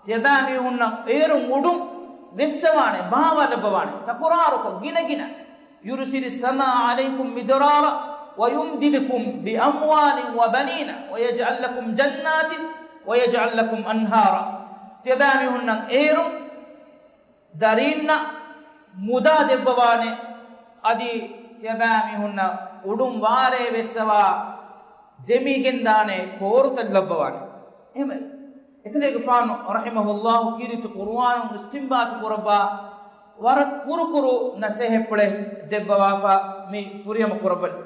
ތިޔަބައިމީހުންނަށް އޭރުން އުޑުން ވެއްސަވާނެ، ބާވާލައްވަވާނެ، ތަކުރާރުކޮށް ގިނަގިނަ. "يُرْسِلِ السَّمَاءَ عَلَيْكُمْ مِدْرَارًا وَيُمْدِدْكُمْ بِأَمْوَالٍ وَبَنِينَ وَيَجْعَلْ لَكُمْ جَنَّاتٍ وَيَجْعَلْ لَكُمْ أَنْهَارًا." ތިޔަބައިމީހުންނަށް އޭރުން ދަރީންނަށް މުދާ ދެއްވަވާނެ، އަދި ތިޔަބައިމީހުންނަށް އުޑުން ވާރޭ ވެއްސަވާ ދެމިގެންދާނެ ކޯރުތައް ލައްވަވާނެ. އެހެންވެ، އެކަލޭގެފާނު ރަޙިމަހުﷲ ކީރިތި ޤުރުއާނުން އިސްތިންބާތު ކުރައްވާ ވަރަށް ކުރުކުރު ނަސޭހަތްޕުޅެއް ދެއްވަވާފަ މި ފުރިހަމަ ކުރައްވަނީ.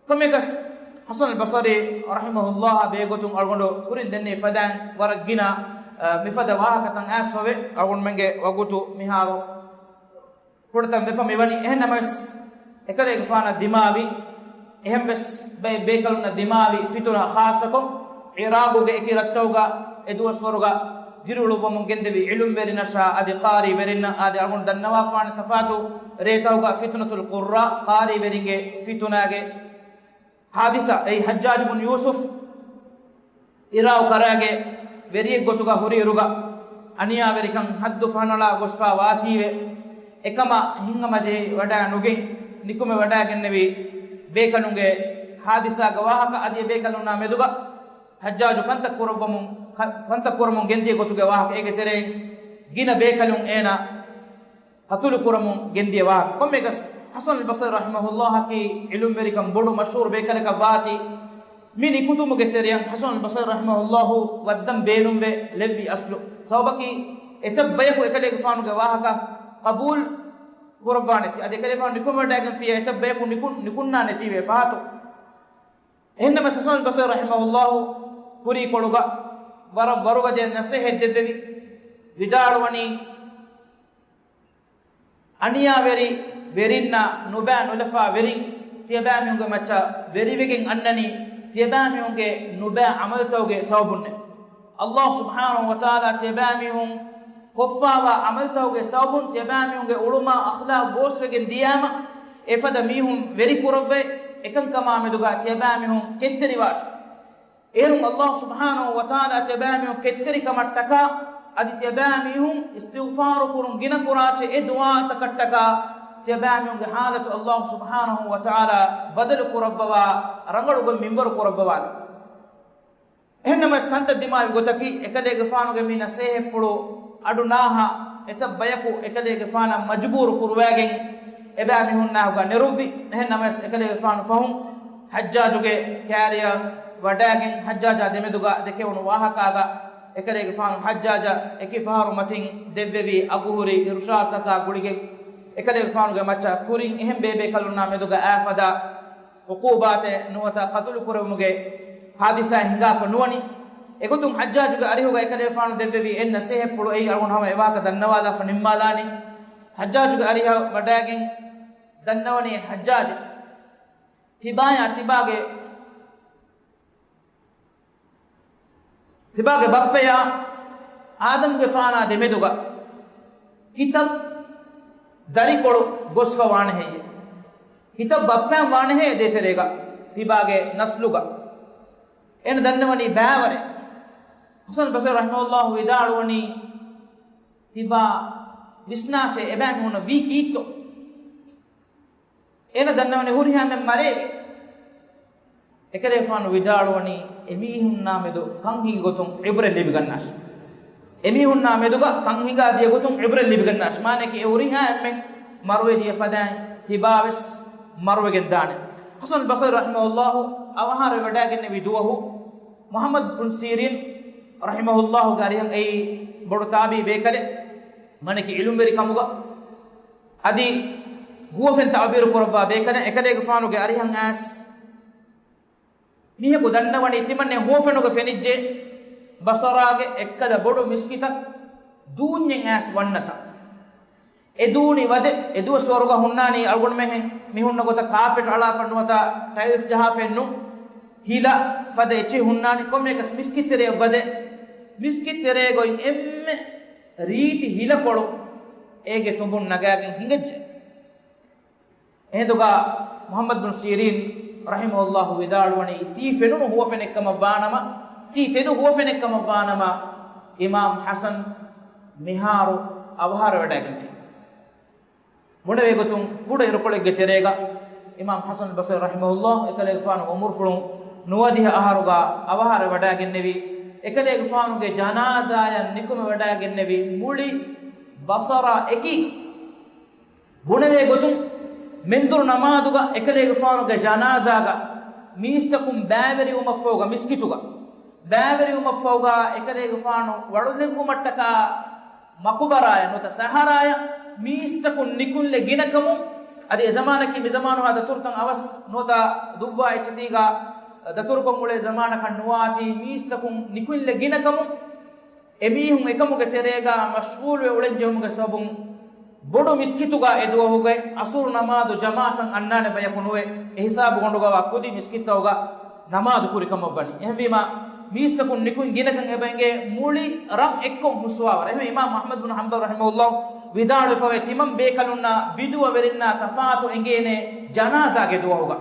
ކޮންމެއަކަސް، ޙަސަނުލް ބަޞްރީ ރަޙިމަހުﷲ ބޭގޮތުން އަޅުގަނޑު ކުރިން ދެންނެވި ފަދައިން ވަރަށް ގިނަ، އަ، މިފަދަ ވާހަކަތައް އައިސްފަވޭ. އަޅުގަނޑުމެންގެ ވަގުތު މިހާރު ކުޑަތަން ވެފަ މިވަނީ. އެހެންނަމަވެސް، އެކަލޭގެފާނަށް ދިމާވި އެހެންވެސް ބައެއް ބޭކަލުންނަށް ދިމާވި ފިތުނަ، ޚާއްޞަކޮށް، ޢިރާޤުގެ އެކި ރަށްތަކުގަ އެ ދުވަސްވަރުގަ ދިރިއުޅުއްވަމުން ގެންދެވި ޢިލްމުވެރިންނަށާ އަދި ޤާރީވެރިންނަށް އާދެ، އަޅުގަނޑު ދަންނަވާފާނެ ތަފާތު ރޭތަކުގަ ފިތުނަތުލް ޤުއްރާ، ޤާރީވެރިންގެ ފިތުނާގެ ހާދިސާ، އެއީ ޙައްޖާޖު ބުން ޔޫސުފް އިރާޤު ކަރައިގެ ވެރިއެއް ގޮތުގަ ހުރިއިރުގަ، އަނިޔާވެރިކަން ޙައްދު ފަހަނަޅާ ގޮސްފާ ވާތީވެ، އެކަމަށް ހިތްހަމަޖެހި ވަޑައި ނުގެން، ނިކުމެ ވަޑައިގެންނެވި ބޭކަލުންގެ ހާދިސާގެ ވާހަކަ އަދި އެ ބޭކަލުންނާ މެދުގަ ޙައްޖާޖު ކަންތައް ކުރައްވަމުން، ކަ-، ކަންތައް ކުރަމުން ގެންދިޔަ ގޮތުގެ ވާހަކަ، އޭގެ ތެރެއިން ގިނަ ބޭކަލުން އޭނާ ޤަތުލު ކުރަމުން ގެންދިޔަ ވާހަކަ. ކޮންމެއަކަސް، ޙަސަނުލް ބަޞްރީ ރަޙިމަހުﷲ އަކީ ޢިލްމުވެރިކަން ބޮޑު މަޝްހޫރު ބޭކަލަކަށް ވާތީ، މި ނިކުތުމުގެ ތެރެއަށް ޙަސަނުލް ބަޞްރީ ރަޙިމަހުﷲ ވައްދަން ބޭނުންވެ ލެއްވި އަސްލު ސަބަބަކީ، އެތައް ބަޔަކު އެކަލޭގެފާނުގެ ވާހަކަ ޤަބޫލު ކުރައްވާނެތީ، އަދި އެކަލޭގެފާނު ނިކުމެވަޑައިގެންފިއްޔާ އެތައް ބަޔަކު ނިކުން-، ނިކުންނާނެތީވެ ފަހަތު. އެހެންނަމަވެސް، ޙަސަނުލް ބަޞްރީ ރަޙިމަހުﷲ ކުރީކޮޅުގަ ވަރަށް ވަރުގަދަ ނަޞޭޙަތް ދެއްވެވި، ވިދާޅުވަނީ، އަނިޔާވެރި ވެރިންނާ ނުބައި ނުލަފާ ވެރިން ތިޔަބައިމީހުންގެ މައްޗަށް ވެރިވެގެން އަންނަނީ، ތިޔަބައިމީހުންގެ ނުބައި ޢަމަލުތަކުގެ ސަބަބުންނޭ. ﷲ ސުބްޙާނަހޫ ވަތަޢާލާ ތިޔަބައިމީހުން ކޮށްފާވާ ޢަމަލުތަކުގެ ސަބަބުން ތިޔަބައިމީހުންގެ އުޅުމާ އަޚްލާޤު ގޯސްވެގެން ދިޔާމަ، އެފަދަ މީހުން ވެރި ކުރައްވައި، އެކަންކަމާ މެދުގަ ތިޔަބައިމީހުން ކެތްތެރިވާށޭ. އޭރުން ﷲ ސުބްޙާނަހޫ ވަތަޢާލާ ތިޔަބައިމީހުން ކެތްތެރިކަމަށްޓަކާ، އަދި ތިޔަބައިމީހުން އިސްތިޣްފާރު ކުރުން ގިނަ ކުރާށޭ، އެ ދުޢާތަކަށްޓަކާ، ތިޔަބައިމީހުންގެ ޙާލަތު ﷲ ސުބްޙާނަހޫ ވަތަޢާލާ ބަދަލު ކުރައްވަވާ، ރަނގަޅު ގޮތް މިންވަރު ކުރައްވަވާނެ. އެހެންނަމަވެސް، ކަންތައް ދިމާވި ގޮތަކީ، އެކަލޭގެފާނުގެ މި ނަސޭހަތްޕުޅު އަޑު ނާހާ، އެތައް ބަޔަކު އެކަލޭގެފާނަށް މަޖުބޫރު ކުރުވައިގެން، އެބައިމީހުންނާހުގަ ނެރުއްވި. އެހެންނަމަވެސް، އެކަލޭގެފާނު ފަހުން ޙައްޖާޖުގެ ކާރިއަށް ވަޑައިގެން، ޙައްޖާޖާ ދެމެދުގަ ދެކެވުނު ވާހަކާގަ، އެކަލޭގެފާނު ޙައްޖާޖަށް އެކި ފަހަރު މަތިން ދެއްވެވި އަގުހުރި އިރުޝާދުތަކާ ގުޅިގެން، އެކަލޭގެފާނުގެ މައްޗަށް ކުރިން އެހެން ބޭބޭކަލުންނާ މެދުގަ އާފަދަ ޢުޤޫބާތެއް ނުވަތަ ޤަތުލު ކުރެވުމުގެ ޙާދިސާއެއް ހިނގާފަ ނުވަނީ. އެގޮތުން ޙައްޖާޖުގެ އަރިހުގަ އެކަލޭގެފާނު ދެއްވެވި އެއް ނަސޭހަތްޕުޅު އެއީ އަޅުގަނޑު ހަމަ އެވާހަކަ ދަންނަވާލާފަ ނިންމާލާނީ. ޙައްޖާޖުގެ އަރިހަށް ވަޑައިގެން ދަންނަވަނީ ޙައްޖާޖު ތިބާޔާ ތިބާގެ ތިބާގެ ބައްޕަޔާ އާދަމްގެފާނާ ދެމެދުގަ ކިތައް ދަރިކޮޅު ގޮސްފަ ވާނެހެއްޔެވެ؟ ކިތައް ބައްޕައިން ވާނެހެއްޔެވެ ދޭތެރޭގަ ތިބާގެ ނަސްލުގަ؟ އޭނަ ދަންނަވަނީ ބައިވަރެއް. ޙަސަން ބަޞްރީ ރަޙިމަހުﷲ ވިދާޅުވަނީ، ތިބާ ވިސްނާށޭ، އެބައިމީހުންނަށް ވީ ކީއްތޯ؟ އޭނަ ދަންނަވަނީ ހުރިހާ އެންމެން މަރޭ. އެކަލޭގެފާނު ވިދާޅުވަނީ، އެމީހުންނާ މެދު ކަން ހިނގި ގޮތުން ޢިބްރަތް ލިބިގަންނާށި. އެމީހުންނާ މެދުގަ ކަން ހިނގާ ދިޔަ ގޮތުން ޢިބްރަތް ލިބިގަންނާށި. މާނައަކީ އެ ހުރިހާ އެންމެން މަރުވެދިޔަ ފަދައިން ތިބާވެސް މަރުވެގެން ދާނެ. ޙަސަން ބަޞްރީ ރަޙިމަހުﷲ އަވަހާރަވެވަޑައިގެންނެވި ދުވަހު، މުޙައްމަދު ބުން ސީރީން ރަޙިމަހުﷲގެ އަރިހަށް އެއީ ބޮޑު ތާބިޢީ ބޭކަލެއް، މާނައަކީ ޢިލްމުވެރި ކަމުގަ އަދި ހުވަފެން ތަޢުބީރު ކުރައްވާ ބޭކަލެއް. އެކަލޭގެފާނުގެ އަރިހަށް އައިސް މީހަކު ދަންނަވަނީ ތިމަންނެ ހުވަފެނުގަ ފެނިއްޖެ ބަޞަރާގެ އެއްކަލަ ބޮޑު މިސްކިތަށް ދޫންޏެއް އައިސް ވަންނަތާ. އެ ދޫނި ވަދެ، އެ ދުވަސްވަރުގަ ހުންނާނީ އަޅުގަނޑުމެން މި ހުންނަ ގޮތަށް ކާޕެޓް އަޅާފަ ނުވަތަ ޓައިލްސް ޖަހާފައެއް ނޫން. ހިލަ ފަދަ އެއްޗެއް ހުންނާނީ. ކޮންމެއަކަސް މިސްކިތް ތެރެއަށް ވަދެ، މިސްކިތް ތެރޭގަ އޮތް އެންމެ ރީތި ހިލަކޮޅު އޭގެ ތުނބުން ނަގާގެން ހިނގައްޖެ. އެހިނދުގަ މުޙައްމަދު ބުން ސީރީން ރަޙިމަހުﷲ ވިދާޅުވަނީ، ތީ ފެނުނު ހުވަފެނެއްކަމަށްވާނަމަ، ތީ ތެދު ހުވަފެނެއްކަމަށްވާނަމަ، އިމާމް ޙަސަން މިހާރު އަވަހާރަވެވަޑައިގެންފި. ބުނެވޭ ގޮތުން ކުޑަ އިރުކޮޅެއްގެ ތެރޭގަ އިމާމް ޙަސަން ބަޞްރީ ރަޙިމަހުﷲ އެކަލޭގެފާނު ޢުމުރުފުޅުން ނުވަދިހަ އަހަރުގަ އަވަހާރަވެވަޑައިގެންނެވި. އެކަލޭގެފާނުގެ ޖަނާޒާއަށް ނިކުމެވަޑައިގެންނެވި މުޅި ބަޞަރާ އެކީ. ބުނެވޭ ގޮތުން، މެންދުރު ނަމާދުގަ އެކަލޭގެފާނުގެ ޖަނާޒާގަ މީސްތަކުން ބައިވެރިވުމަށްފަހުގަ މިސްކިތުގަ، ބައިވެރިވުމަށްފަހުގަ އެކަލޭގެފާނު ވަޅުލެއްވުމަށްޓަކާ މަޤުބަރާއަށް ނުވަތަ ސަހަރާއަށް މީސްތަކުން ނިކުންލެ ގިނަކަމުން، އަދި އެ ޒަމާނަކީ މި ޒަމާނުހާ ދަތުރުތައް އަވަސް ނުވަތަ ދުއްވާ އެއްޗެތީގަ ދަތުރުކޮށް އުޅޭ ޒަމާނަކަށް ނުވާތީ، މީސްތަކުން ނިކުންލެ ގިނަކަމުން، އެމީހުން އެކަމުގެ ތެރޭގަ މަޝްޣޫލުވެ އުޅެންޖެހުމުގެ ސަބަބުން ބޮޑު މިސްކިތުގަ އެ ދުވަހުގެ އަސުރު ނަމާދު ޖަމާޢަތަށް އަންނާނެ ބަޔަކު ނުވެ، އެހިސާބުގަ އޮނޑުގަވާ ކުދި މިސްކިތްތަކުގަ ނަމާދު ކުރިކަމަށްވަނީ. އެހެންވީމާ، މީސްތަކުން ނިކުތް ގިނަކަން އެބަ އެނގޭ މުޅި ރަށް އެއްކޮށް ހުސްވާވަރަށް. އެހެންވީމާ، އިމާމް އަޙްމަދު ބުން ޙަންބަލް ރަޙިމަހުﷲ ވިދާޅުވެފަވޭ، ތިމަން ބޭކަލުންނާ ބިދުޢަވެރިންނާ ތަފާތު އެނގޭނެ ޖަނާޒާގެ ދުވަހުގަ.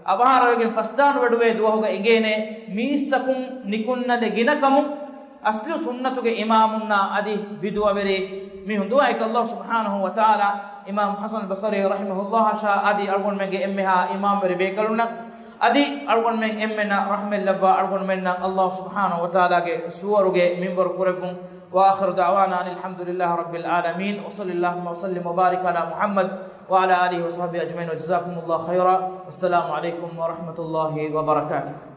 އަވަހާރަވެގެން ފަސްދާނު ވެޑުވޭ ދުވަހުގަ އެނގޭނެ މީސްތަކުން ނިކުންނަލެ ގިނަކަމުން، އަސްލު ސުންނަތުގެ އިމާމުންނާ އަދި ބިދުޢަވެރި މީހުން. ދުޢާއަކީ ﷲ ސުބްޙާނަހޫ ވަތަޢާލާ އިމާމް ޙަސަން ބަޞްރީ ރަޙިމަހުﷲ އަށާ އަދި އަޅުގަނޑުމެންގެ އެންމެހާ އިމާމްވެރި ބޭކަލުންނަށް އަދި އަޅުގަނޑުމެން އެންމެންނަށް ރަޙްމަތްލައްވާ އަޅުގަނޑުމެންނަށް ﷲ ސުބްޙާނަހޫ ވަތަޢާލާގެ ސުވަރުގެ މިންވަރު ކުރެއްވުން. وآخر دعوانا أن الحمد لله رب العالمين، وصلى اللهم وسلم وبارك على محمد وعلى آله وصحبه أجمعين، وجزاكم الله خيرا، والسلام عليكم ورحمة الله وبركاته.